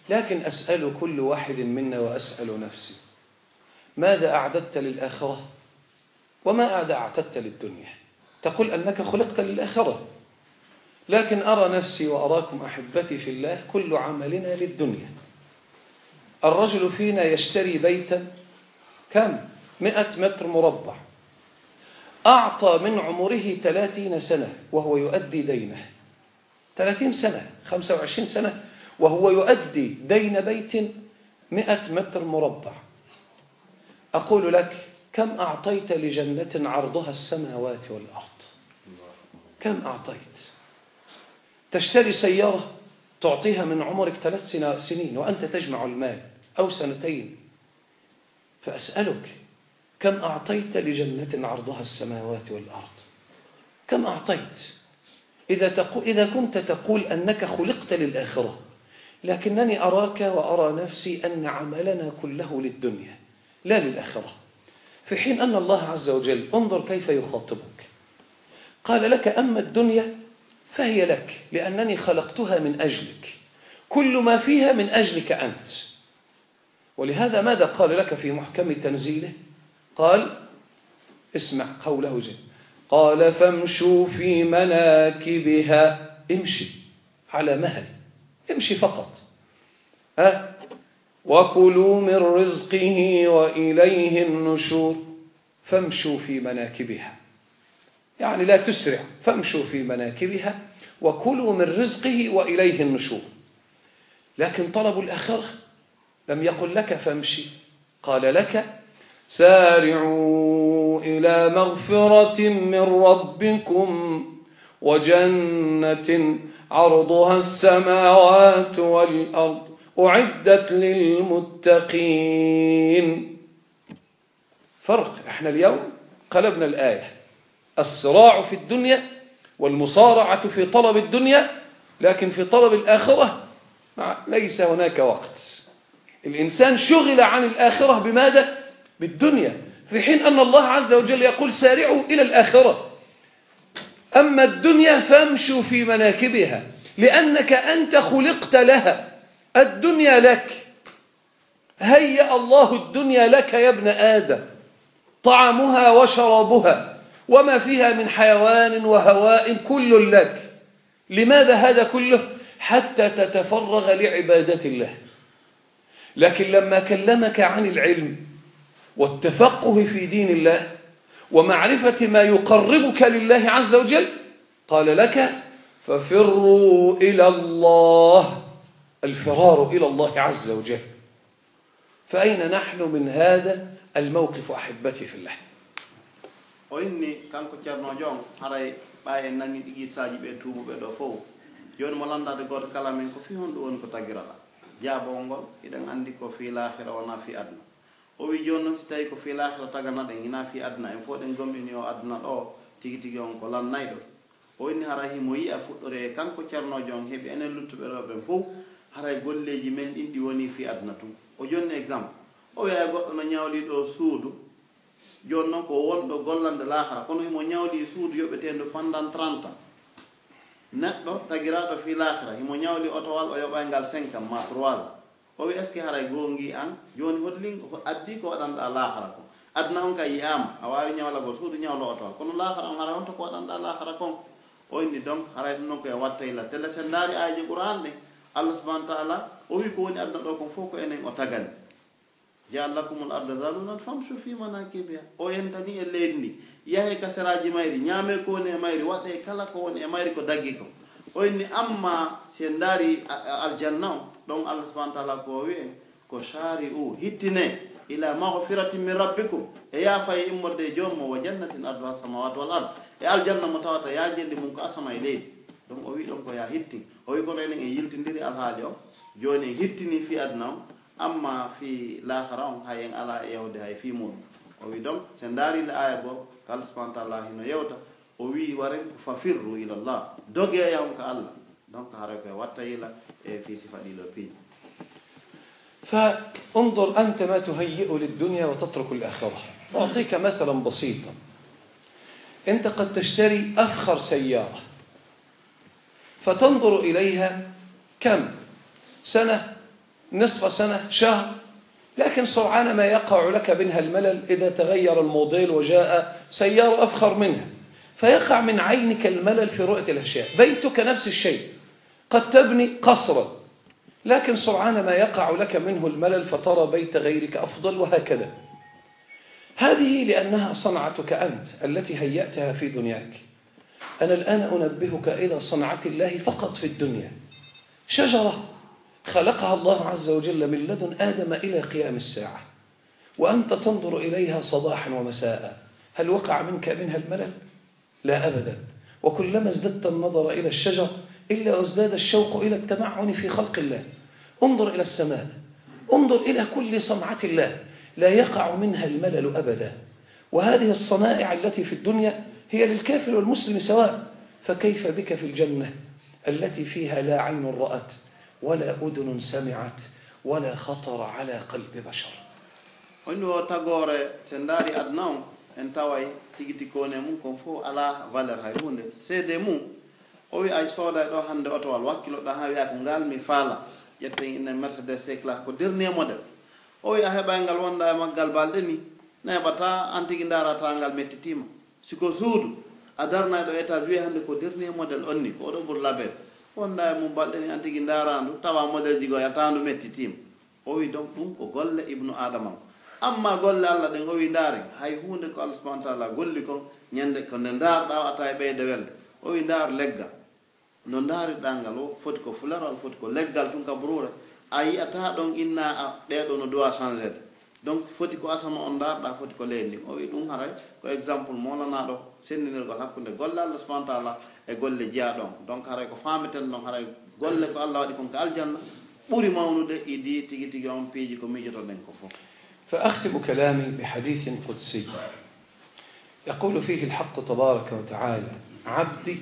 لكن أسأل كل واحد منا وأسأل نفسي، ماذا أعددت للآخرة؟ وماذا أعددت للدنيا؟ تقول أنك خلقت للآخرة. لكن أرى نفسي وأراكم أحبتي في الله كل عملنا للدنيا. الرجل فينا يشتري بيتا كم؟ مئة متر مربع، أعطى من عمره ثلاثين سنة وهو يؤدي دينه، ثلاثين سنة، خمسة وعشرين سنة وهو يؤدي دين بيت مئة متر مربع. أقول لك، كم أعطيت لجنة عرضها السماوات والأرض؟ كم أعطيت؟ تشتري سيارة تعطيها من عمرك ثلاث سنا-، سنين وأنت تجمع المال، أو سنتين، فأسألك، كم أعطيت لجنة عرضها السماوات والأرض؟ كم أعطيت؟ إذا تقو-، إذا كنت تقول أنك خلقت للآخرة، لكنني أراك وأرى نفسي أن عملنا كله للدنيا لا للآخرة، في حين أن الله عز وجل، انظر كيف يخاطبك، قال لك: أما الدنيا فهي لك لأنني خلقتها من أجلك، كل ما فيها من أجلك أنت. ولهذا ماذا قال لك في محكم تنزيله؟ قال، اسمع قوله جل، قال: فامشوا في مناكبها، امشي على مهل، امشي فقط، ها؟ وكلوا من رزقه وإليه النشور، فامشوا في مناكبها، يعني لا تسرع، فامشوا في مناكبها وكلوا من رزقه وإليه النشور. لكن طلب الآخرة لم يقل لك فامشي، قال لك: سارعوا إلى مغفرة من ربكم وجنة عرضها السماوات والأرض أعدت للمتقين. فرق، احنا اليوم قلبنا الآية، الصراع في الدنيا والمصارعة في طلب الدنيا، لكن في طلب الآخرة مع-، ليس هناك وقت. الإنسان شغل عن الآخرة بماذا؟ بالدنيا، في حين أن الله عز وجل يقول: سارعوا إلى الآخرة، أما الدنيا فامشوا في مناكبها، لأنك أنت خلقت لها، الدنيا لك، هيأ الله الدنيا لك يا ابن آدم، طعامها وشرابها وما فيها من حيوان وهواء كل لك. لماذا هذا كله؟ حتى تتفرغ لعبادة الله. لكن لما كلمك عن العلم والتفقه في دين الله ومعرفة ما يقربك لله عز وجل، قال لك: ففروا إلى الله، الفرار إلى الله عز وجل. فأين نحن من هذا الموقف أحبتي في الله؟ O inni, kanko Ceernoojo on, haray ɓay en nanii ɗi qissaaji ɓee tuubuɓe ɗoo fow. Jooni mo lanndaade gooto kala men ko fii honɗun woni ko tagiraɗaa? Jaabawol ngol, hiɗen anndi ko fii laahira wonaa fii aduna. O wi'i jooni non si tawii ko fii laahira taganaɗen hinaa fii aduna, en fow hiɗen gomɗini oo aduna ɗoo tigi tigi on ko lannayɗo. O inni haray himo yi'a fuɗɗoree kanko Ceernoojo on heɓi enen luttuɓe ɗoo ɓen fow, haray golleeji men ɗin ɗi wonii fii aduna tun. O jonni exemple, o wi'ay goɗɗo no ɲawlii ɗoo suudu, jooni non ko wonɗo gollande laahara, kono himo ɲawlii suudu yoɓeteendu pendant trente ans. Neɗɗo tagiraaɗo fii laahira, himo ɲawlii otowal o yoɓay ngal cinq ans maa trois ans. O wi'i, est-ce que haray goongii an? Jooni hollin ko addi ko waɗanɗaa laahara kon. Aduna on ka yi'aama, a waawi ɲawlagol suudu ɲawlo otowal, kono laahara on haray honto ko waɗanɗaa laahara kon? O inni donc, haray ɗun non ko en watta yila. Telle si en ndaari aayeeje Qur'aana ɗen, Allah subhanahu wa ta'ala o wi'i ko woni aduna ɗoo kon fow ko enen o tagani. جعل لكم الأرض ذلولا فامشوا في مناكبها. O entanii en leydi ndin. Yahee ka seraaji mayri, ɲaamee ko woni e mayri, waɗee kala ko woni e mayri ko daggi kon. O inni, amma si en ndaari a-, a-, aljanna on, ɗon Allah subhanahu wa ta'ala ko o wi'i en, ko سارعوا, hittinee, إلى مغفرة من ربكم, e yaafayee immorde e Joomi mon, وجنة عرضها السماوات والأرض, e aljanna mo tawata yaajeende mun ko asama e leydi. Ɗon o wi'i ɗon ko yo a hittin. O wi'i kono enen en yiltindiri alhaali on, jooni en hittinii fii aduna on, amma fii laahara on hay en alaa e yahude hay fii muɗum. O wi'i donc, si en ndaari le aaya goo, ko Allah subhanahu wa ta'ala hino yewta, o wi'i waren ko ففروا إلى الله, dogee yahon ka Allah. Donc haray ko e watta yila e fii sifa ɗii ɗoo piiji. فانظر أنت ما تهيئ للدنيا وتترك الآخرة. أعطيك مثلا بسيطا، أنت قد تشتري أفخر سيارة فتنظر إليها كم سنة، نصف سنة، شهر، لكن سرعان ما يقع لك منها الملل إذا تغير الموديل وجاء سيارة أفخر منها. فيقع من عينك الملل في رؤية الأشياء. بيتك نفس الشيء، قد تبني قصرا، لكن سرعان ما يقع لك منه الملل فترى بيت غيرك أفضل، وهكذا. هذه لأنها صنعتك أنت التي هيأتها في دنياك. أنا الآن أنبهك إلى صنعة الله فقط في الدنيا. شجرة خلقها الله عز وجل من لدن آدم إلى قيام الساعة، وأنت تنظر إليها صباحا ومساء، هل وقع منك منها الملل؟ لا أبدا. وكلما ازددت النظر إلى الشجر إلا وازداد الشوق إلى التمعن في خلق الله. انظر إلى السماء، انظر إلى كل صنعة الله، لا يقع منها الملل أبدا. وهذه الصنائع التي في الدنيا هي للكافر والمسلم سواء، فكيف بك في الجنة التي فيها لا عين رأت ولا أذن سمعت ولا خطر على قلب بشر؟ Honɗun woni tagoore, si en ndaari aduna on, en taway tigi tigi ko woni e mun kon fof alaa valeur hay huunde. Seedee mun, o wi'i a sooday ɗoo hannde otowal, wakkiloɗaa haa wi'aa ko ngal mi faalaa. Ƴetten ine Mercedes C-Class ko dernier modèle. O wi'i a heɓay ngal wonɗaa e maggal balɗe nii, neeɓataa, an tigi ndaarataa ngal mettitii ma. Si ko suudu, a darnay ɗoo étage wi'ee hannde ko dernier modèle on nii, ko oo ɗoo ɓuri label. Wonɗaa e mun balɗe nii an tigi ndaaraa ndu, tawaa modèleji goo yataandu mettitii ma. O wi'i donc ɗun ko golle Ibnu Aadama on. Amma golle Alla ɗen, o wi'i ndaaren, hay huunde ko Alla subhaanahu wa ta'aalaa golli kon, ɲande ko nde ndaarɗaa wa'ataa e ɓeyde welde. O wi'i ndaar leggal. No ndaarirɗaa ngal woo, foti ko fularwal, foti ko leggal tun ka buruure. A yi'ataa ɗon inna a ɗee ɗoo no duwaa changeede. Donc foti ko asama on ndaarɗaa, foti ko leydi ndin. O wi'i ɗun haray ko exemple moolanaaɗo senndinirgol hakkunde golle Alla subhaanahu wa ta'aalaa e golle jiyaaɗo on. Donc haray ko faameten ɗon, haray golle ko Alla waɗi kon ka aljanna ɓuri mawnude idii tigi tigi on piiji ko miijotoɗen ko fof. فأختم كلامي بحديث قدسي يقول فيه الحق تبارك وتعالى: عبدي،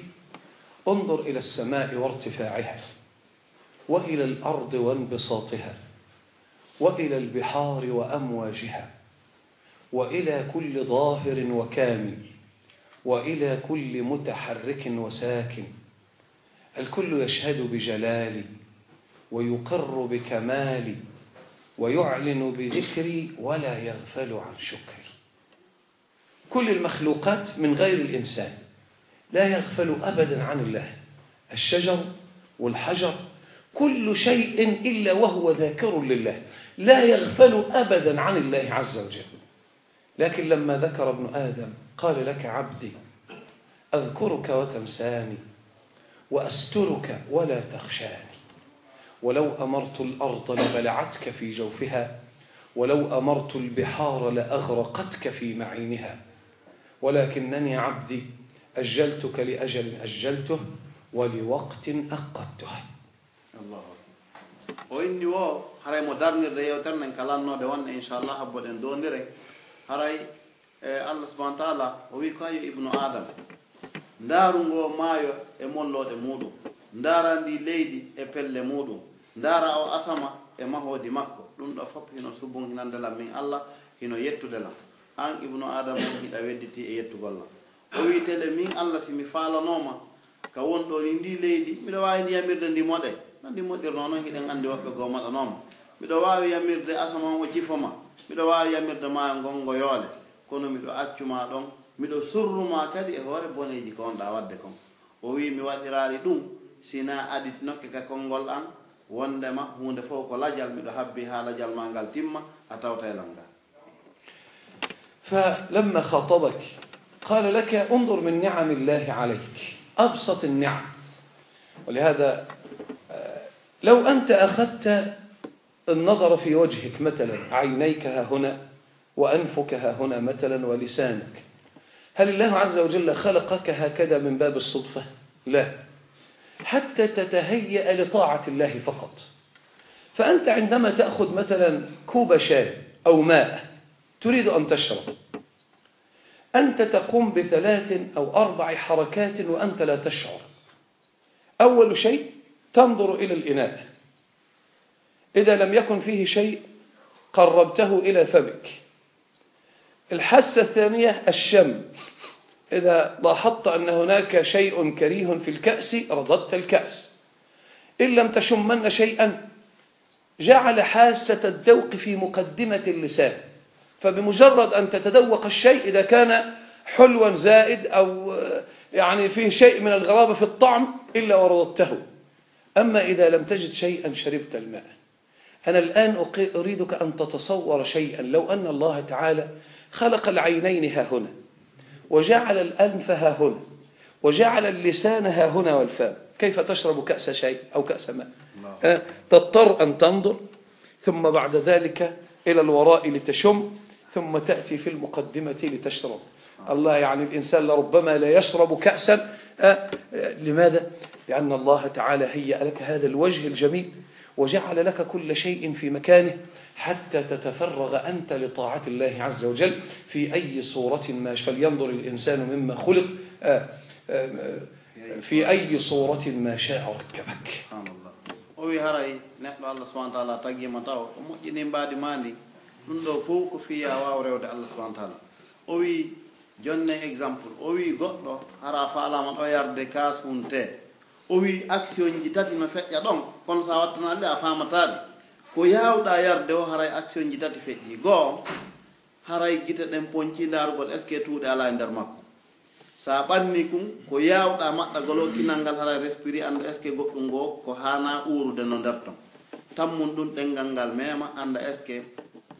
انظر إلى السماء وارتفاعها، وإلى الأرض وانبساطها، وإلى البحار وأمواجها، وإلى كل ظاهر وكامن، وإلى كل متحرك وساكن. الكل يشهد بجلالي ويقر بكمالي ويعلن بذكري ولا يغفل عن شكري. كل المخلوقات من غير الإنسان لا يغفل أبدا عن الله. الشجر والحجر، كل شيء إلا وهو ذاكر لله، لا يغفل أبدا عن الله عز وجل. لكن لما ذكر ابن آدم قال: لك عبدي، أذكرك وتنساني، وأسترك ولا تخشاني. ولو أمرت الأرض لبلعتك في جوفها، ولو أمرت البحار لأغرقتك في معينها، ولكنني عبدي أجلتك لأجل أجلته ولوقت أقدته. Allahu akbar. O inni woo, haray mo darnirde yewtere nden ka lannoode wonde, inchallah, habboɗen doondiren. Haray, e, Allah subhanahu wa ta'ala, o wi'i ko, yo Ibnu Aadama, ndaaru ngoo maayo e mollooɗe muuɗum, ndaaraa ndii leydi e pelle muuɗum, ndaaraa oo asama e mahoodi makko. Ɗum ɗoo fof hino subunhinande lan min Allah, hino yettude lan. An Ibnu Aadama on, hiɗa wedditii e yettugol lan. O wi'i tele, min Allah, si mi faalanooma ka won ɗoo ni ndii leydi, miɗo waawi ndi yamirde ndi moɗe. No ndi moɗirnoo non, hiɗen anndi woɓɓe goo moɗanooma. Miɗo waawi yamirde asama on o cifo ma. Miɗo waawi yamirde maayo ngon ngo yoole. Kono miɗo accu ma ɗon, miɗo surru ma kadi e hoore boneeji ko wonɗaa waɗde kon. O wi'i, mi waɗiraali ɗum, si naa aditinoke ka konngol an, wonndema huunde fof ko lajal, miɗo habbii haa lajal maa ngal timma, a tawtay lan ngal. فلما خاطبك قال لك: انظر من نعم الله عليك، أبسط النعم. ولهذا، آه، لو أنت أخذت النظر في وجهك مثلا، عينيك ها هنا وأنفك ها هنا مثلا ولسانك، هل الله عز وجل خلقك هكذا من باب الصدفة؟ لا، حتى تتهيأ لطاعة الله فقط. فأنت عندما تأخذ مثلا كوب شاي أو ماء تريد أن تشرب، أنت تقوم بثلاث أو أربع حركات وأنت لا تشعر. أول شيء تنظر إلى الإناء، إذا لم يكن فيه شيء قربته إلى فمك. الحاسة الثانية الشم، إذا لاحظت أن هناك شيء كريه في الكأس رددت الكأس، إن لم تشمن شيئا جعل حاسة الذوق في مقدمة اللسان، فبمجرد أن تتذوق الشيء إذا كان حلوا زائد أو، آه، يعني فيه شيء من الغرابة في الطعم إلا ورددته. أما إذا لم تجد شيئا شربت الماء. أنا الآن أقي-، أريدك أن تتصور شيئا. لو أن الله تعالى خلق العينين ها هنا، وجعل الأنف ها هنا، وجعل اللسان ها هنا والفم، كيف تشرب كأس شاي أو كأس ماء؟ الله. آه، تضطر أن تنظر، ثم بعد ذلك إلى الوراء لتشم، ثم تأتي في المقدمة لتشرب. الله، يعني، الإنسان لربما لا يشرب كأسا. آه، آه، لماذا؟ لأن الله تعالى هيأ لك هذا الوجه الجميل، وجعل لك كل شيء في مكانه حتى تتفرغ أنت لطاعة الله عز وجل في أي صورة ما ش-، فلينظر الإنسان مما خلق، آه، آه، آه، في أي صورة ما شاء ركبك. Subhanallah. O wi'i, haray neɗɗo Allah subhanahu wa ta'ala tagii ma taw o moƴƴinii mbaadi maa ndin. Ɗun ɗoo fow ko fii yo a waaw rewde Allah subhanahu wa ta'ala. O wi'i, jonne exemple, o wi'i goɗɗo, hara a faalaama ɗoo yarde kaas mun tee. O wi'i, actionji tati no feƴƴa ɗon, kono si a wattanaali ɗi, a faamataa ɗi. Ko yaawɗaa yarde o, haray actionji tati feƴƴii. Go'o, haray gite ɗen poncii ndaarugol, est-ce que tuuɗe alaa e nder makko? Si a ɓannii kun, ko yaawɗaa maɗɗagol o kinal ngal, haray respiri, annda est-ce que goɗɗun goo ko haanaa uurude no nder ton. Tammun ɗun ɗenngal ngal meema, annda est-ce que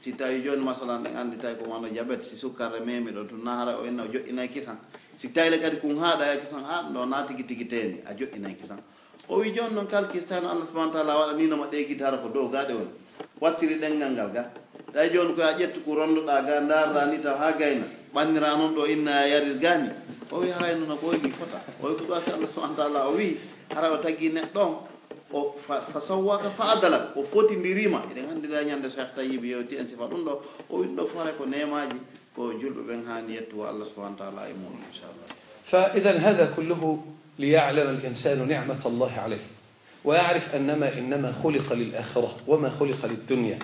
si tawii jooni, masalan, ɗen anndi tawi ko wano jabet, si sukkar e meemi ɗon tun, na haray o inna o joƴƴinay kisan. Si tawii le kadi kun haaɗay kisan, a ɗun ɗoo na tigi tigi teemi, a joƴƴinay kisan. O wi'i, jooni non kala kistayno Allah subhanahu wa ta'ala waɗaniino ma ɗee gite, hara ko dow gaa ɗe woni. Wattiri ɗenngal ngal ga. Tawi jooni ko a ƴettu ko rondoɗaa ga, ndaarɗaa ni taw haa gayna. Ɓanniraa non ɗoo inna a yarir ga ni. O wi'i, haray non no ɓooyni fota. O wi'i, ko ɗum si Allah subhanahu wa ta'ala o wi'i, haray o tagi neɗɗo on. O fa, fa sawwaka fa adalak. O fotindirii ma. Eɗen anndi ndaa ñande Cheikh Tayyib yewti en sifa ɗum ɗoo. O wi'i ɗum ɗoo fof haray ko neemaaji. Ko julɓe ɓen haani yettugo Allah subhanahu wa ta'ala e muɗum, inchallah. فإذا هذا كله ليعلم الإنسان نعمة الله عليه، ويعرف أنما إنما خلق للآخرة وما خلق للدنيا.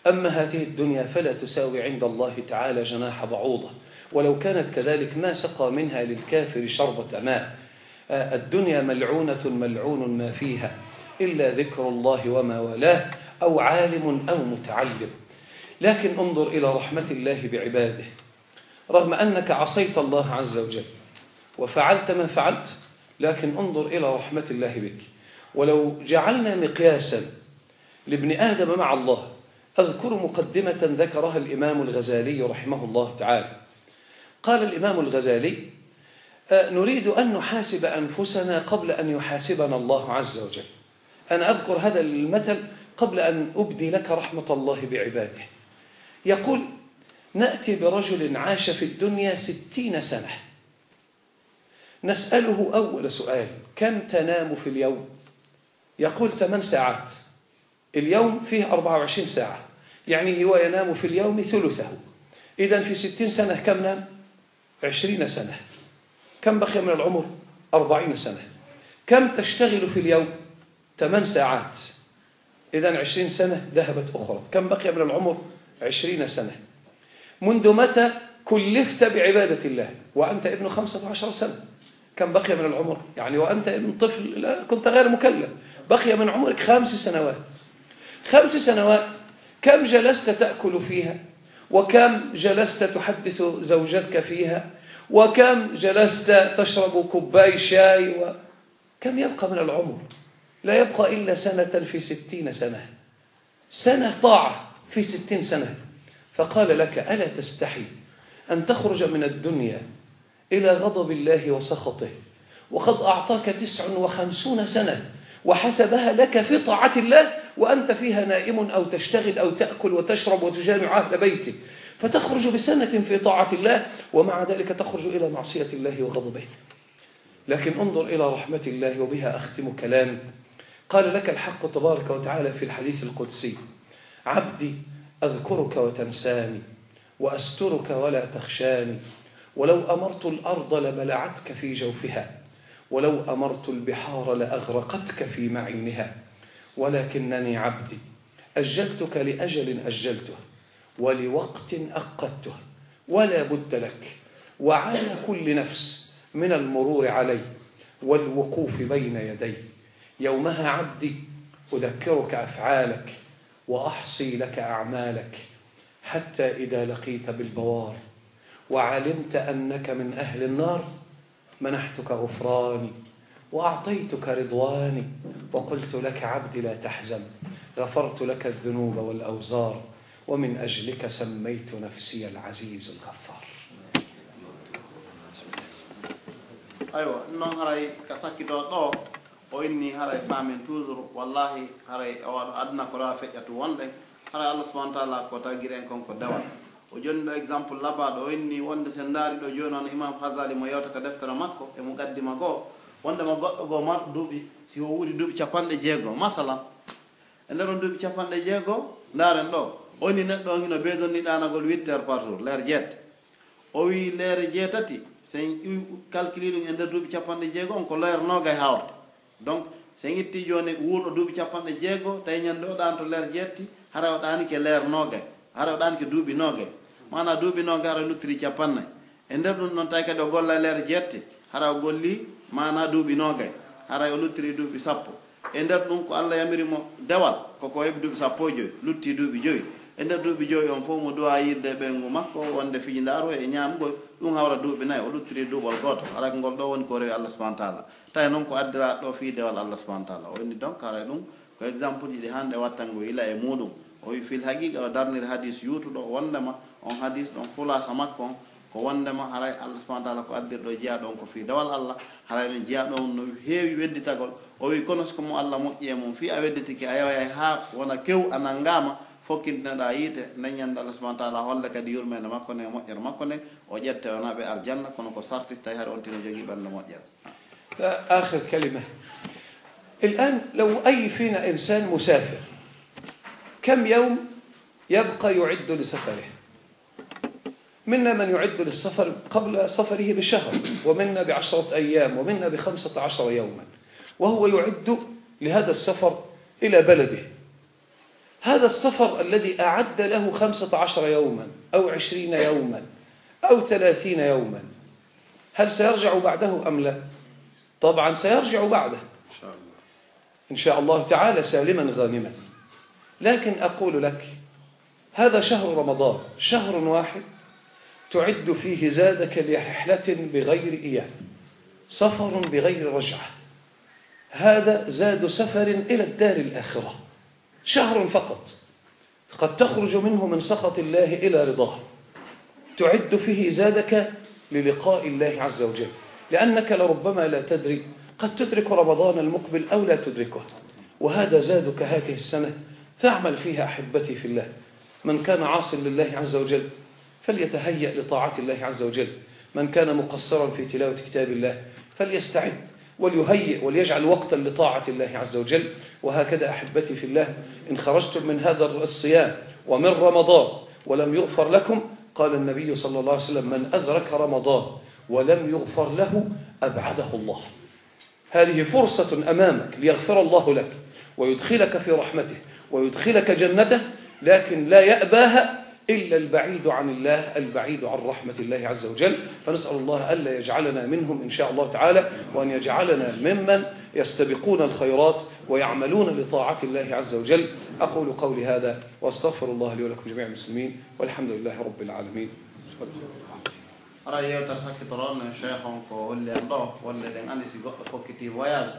أما هذه الدنيا فلا تساوي عند الله تعالى جناح بعوضة، ولو كانت كذلك ما سقى منها للكافر شربة ماء. آه، الدنيا ملعونة ملعون ما فيها إلا ذكر الله وما والاه أو عالم أو متعلم. لكن انظر إلى رحمة الله بعباده. رغم أنك عصيت الله عز وجل وفعلت ما فعلت، لكن انظر إلى رحمة الله بك. ولو جعلنا مقياسا لابن آدم مع الله، أذكر مقدمة ذكرها الإمام الغزالي رحمه الله تعالى. قال الإمام الغزالي: آه، نريد أن نحاسب أنفسنا قبل أن يحاسبنا الله عز وجل. أنا أذكر هذا المثل قبل أن أبدي لك رحمة الله بعباده. يقول: نأتي برجل عاش في الدنيا ستين سنة، نسأله أول سؤال: كم تنام في اليوم؟ يقول: ثمان ساعات. اليوم فيه أربعة وعشرين ساعة، يعني هو ينام في اليوم ثلثه. إذن في ستين سنة كم نام؟ عشرين سنة. كم بقي من العمر؟ أربعين سنة. كم تشتغل في اليوم؟ ثمان ساعات. إذن عشرين سنة ذهبت أخرى. كم بقي من العمر؟ عشرين سنة. منذ متى كلفت بعبادة الله وأنت ابن خمسة عشر سنة؟ كم بقي من العمر؟ يعني وأنت ابن طفل، لا، كنت غير مكلف، بقي من عمرك خمس سنوات. خمس سنوات، كم جلست تأكل فيها؟ وكم جلست تحدث زوجتك فيها؟ وكم جلست تشرب كوباي شاي و-، كم يبقى من العمر؟ لا يبقى إلا سنة في ستين سنة. سنة طاعة في ستين سنة. فقال لك: ألا تستحي أن تخرج من الدنيا إلى غضب الله وسخطه، وقد أعطاك تسع وخمسون سنة وحسبها لك في طاعة الله، وأنت فيها نائم أو تشتغل أو تأكل وتشرب وتجامع أهل بيتك، فتخرج بسنة في طاعة الله، ومع ذلك تخرج إلى معصية الله وغضبه. لكن انظر إلى رحمة الله، وبها أختم كلامي. قال لك الحق تبارك وتعالى في الحديث القدسي: عبدي، أذكرك وتنساني، وأسترك ولا تخشاني، ولو أمرت الأرض لبلعتك في جوفها، ولو أمرت البحار لأغرقتك في معينها، ولكنني عبدي، أجلتك لأجل أجلته، ولوقت أقته، ولا بد لك وعلى كل نفس من المرور علي والوقوف بين يدي. يومها عبدي أذكرك أفعالك وأحصي لك أعمالك، حتى إذا لقيت بالبوار وعلمت أنك من أهل النار، منحتك غفراني وأعطيتك رضواني، وقلت لك: عبدي، لا تحزن، غفرت لك الذنوب والأوزار، ومن أجلك سميت نفسي العزيز الغفار. Aywa, non haray ka sakkitoo ɗoo, o inni haray faamen toujours, wallahi, haray o waɗo aduna ko rewa feƴƴa tun wonɗen, haray Allah subhanahu wa ta'ala ko tagiri en kon ko dewal. O jonni ɗoo exemple labaaɗo, o inni wonde sen ndaari ɗoo jooni on Imam Ghazali mo yewta ka deftere makko e Muqaddima goo, wondema goɗɗo goo marɗo duuɓi, si o wuuri duuɓi capanɗe jeego, masalan, e nder on duuɓi capanɗe jeego, ndaaren ɗoo, o inni neɗɗo on hino besoin ni ɗaanagol huit heures par jour, leer jeet. O wi'i leere jeetati, sen iwi calcule ɗum e nder duuɓi capanɗe jeego on, ko leer noogay hawrata. Donc, sen itti jooni wuurɗo duuɓi capanɗe jeego, tawi ñande o ɗaanto leer jeetti, hara o ɗaanike leer noogay, hara o ɗaanike duuɓi noogay. Maanaa duuɓi noogay hara luttiri capannay. E nder ɗum ɗon tawi kadi o golla leer jeetti, hara o golli maanaa duuɓi noogay, hara o luttiri duuɓi sappo. E nder ɗum ko Alla yamiri mo dewal, ko ko heɓi duuɓi sappo e joy, lutti duuɓi joy. E nder duuɓi joy on fof mo du'a yidde ɓeyngu makko, wonde fijindaaru e ñaamugol, ɗum hawra duuɓi nayi, o luttiri duuɓol gooto. Hara ko ngol ɗoo woni ko rewi Alla subhanahu wa ta'ala. Tawi non ko addiraa ɗoo fii dewal Alla subhanahu wa ta'ala. O inni donc haray ɗum ko exemple ji ɗi hande wattango ila e muuɗum. O wi fil haqiqa o darniri hadis yuutuɗo wondema on hadis ɗon khulasa makko on ko wondema haray Allah subhanahu wa ta'ala ko addirɗo jiyaaɗo on ko fii dewal Allah, haray non jiyaaɗo on no heewi wedditagol. O wi kono si ko mo Allah moƴƴi e mum, fii a wedditike a yewayay haa wona kew a nanngaama, fokkintinoɗaa yiite, nden ñande Allah subhanahu wa ta'ala holla kadi yurmeende makko nden e moƴƴere makko nden, o ƴette o naɓe aljanna, kono ko sarti tawi hari on tino jogii ɓernde moƴƴere. آخر كلمة. الآن لو أي فينا إنسان مسافر، كم يوم يبقى يعد لسفره؟ منا من يعد للسفر قبل سفره بشهر، ومنا بعشرة أيام، ومنا بخمسة عشر يوما، وهو يعد لهذا السفر إلى بلده. هذا السفر الذي أعد له خمسة عشر يوما أو عشرين يوما أو ثلاثين يوما، هل سيرجع بعده أم لا؟ طبعا سيرجع بعده إن شاء الله تعالى سالما غانما. لكن أقول لك، هذا شهر رمضان، شهر واحد تعد فيه زادك لرحلة بغير إياب، سفر بغير رجعة. هذا زاد سفر إلى الدار الآخرة، شهر فقط، قد تخرج منه من سخط الله إلى رضاه، تعد فيه زادك للقاء الله عز وجل، لأنك لربما لا تدري قد تدرك رمضان المقبل أو لا تدركه، وهذا زادك هذه السنة، فاعمل فيها أحبتي في الله. من كان عاص لله عز وجل فليتهيأ لطاعة الله عز وجل، من كان مقصرا في تلاوة كتاب الله فليستعد وليهيئ وليجعل وقتا لطاعة الله عز وجل. وهكذا أحبتي في الله، إن خرجتم من هذا الصيام ومن رمضان ولم يغفر لكم، قال النبي صلى الله عليه وسلم: من أدرك رمضان ولم يغفر له أبعده الله. هذه فرصة أمامك ليغفر الله لك ويدخلك في رحمته ويدخلك جنته، لكن لا يأباها إلا البعيد عن الله، البعيد عن رحمة الله عز وجل. فنسأل الله ألا يجعلنا منهم إن شاء الله تعالى، وأن يجعلنا ممن يستبقون الخيرات ويعملون لطاعة الله عز وجل. أقول قولي هذا وأستغفر الله لي ولكم جميع المسلمين، والحمد لله رب العالمين. Hara yewtere sakkitoro on, cheikh on ko holli en ɗo, wonde eɗen andi si goɗɗo fokkiti voyage,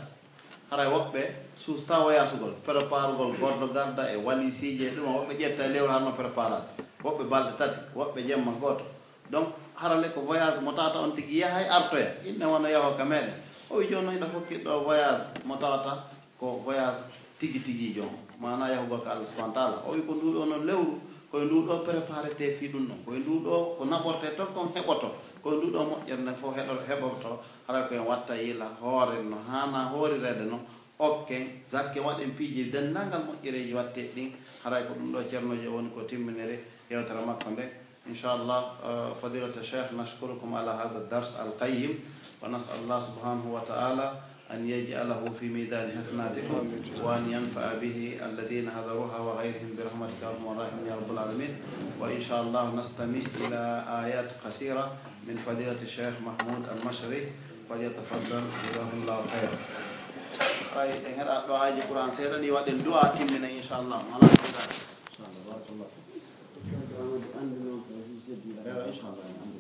haray woɓɓe suusta voyagugol, préparugol gordo garda e walisiji e ɗum, woɓɓe ƴetta e lewru hara no préparade, woɓɓe balɗe tati, woɓɓe jemma gooto. Donc, harale ko voyage mo tawata on tigi yahay artoya, inne wona yaho ka meɗen. O wi jooni non hiɗa fokkiti ɗo voyage mo tawata ko voyage tigi tigiijo on, maanaa yahugol ka Allah subhanahu wa ta'ala. O wi ko nduu ɗoo non lewru, ko e nduu ɗoo préparete fii ɗum ɗon, ko e nduu ɗoo ko naɓorte ton kon heɓoto, ko e nduu ɗoo moƴƴere nden fof heɗo-, heɓoto, hara ko en watta yila hoore no haanaa hoorireede non, okken zakke, waɗen piiji, denndaangal moƴƴereeji watte ɗin, haray ko ɗum ɗoo ceernoojo woni ko timminiri yewtere makko nden. إن شاء الله، آه، فضيلة الشيخ، نشكركم على هذا الدرس القيم، ونسأل الله سبحانه وتعالى أن يجعله في ميزان حسناتكم، وأن ينفع به الذين حضروها وغيرهم برحمتك يا أرحم الراحمين يا رب العالمين. وإن شاء الله نستمع إلى آيات قصيرة من فضيلة الشيخ محمود المشري، فليتفضل، جزاه الله خيرا. Ay, en heɗa ɗo aaji Qur'an seeɗa ni, waɗen du'a timmina, إن شاء الله. Mala ko ɓeydaade. إن شاء الله، بارك الله فيك. Ewa, إن شاء الله.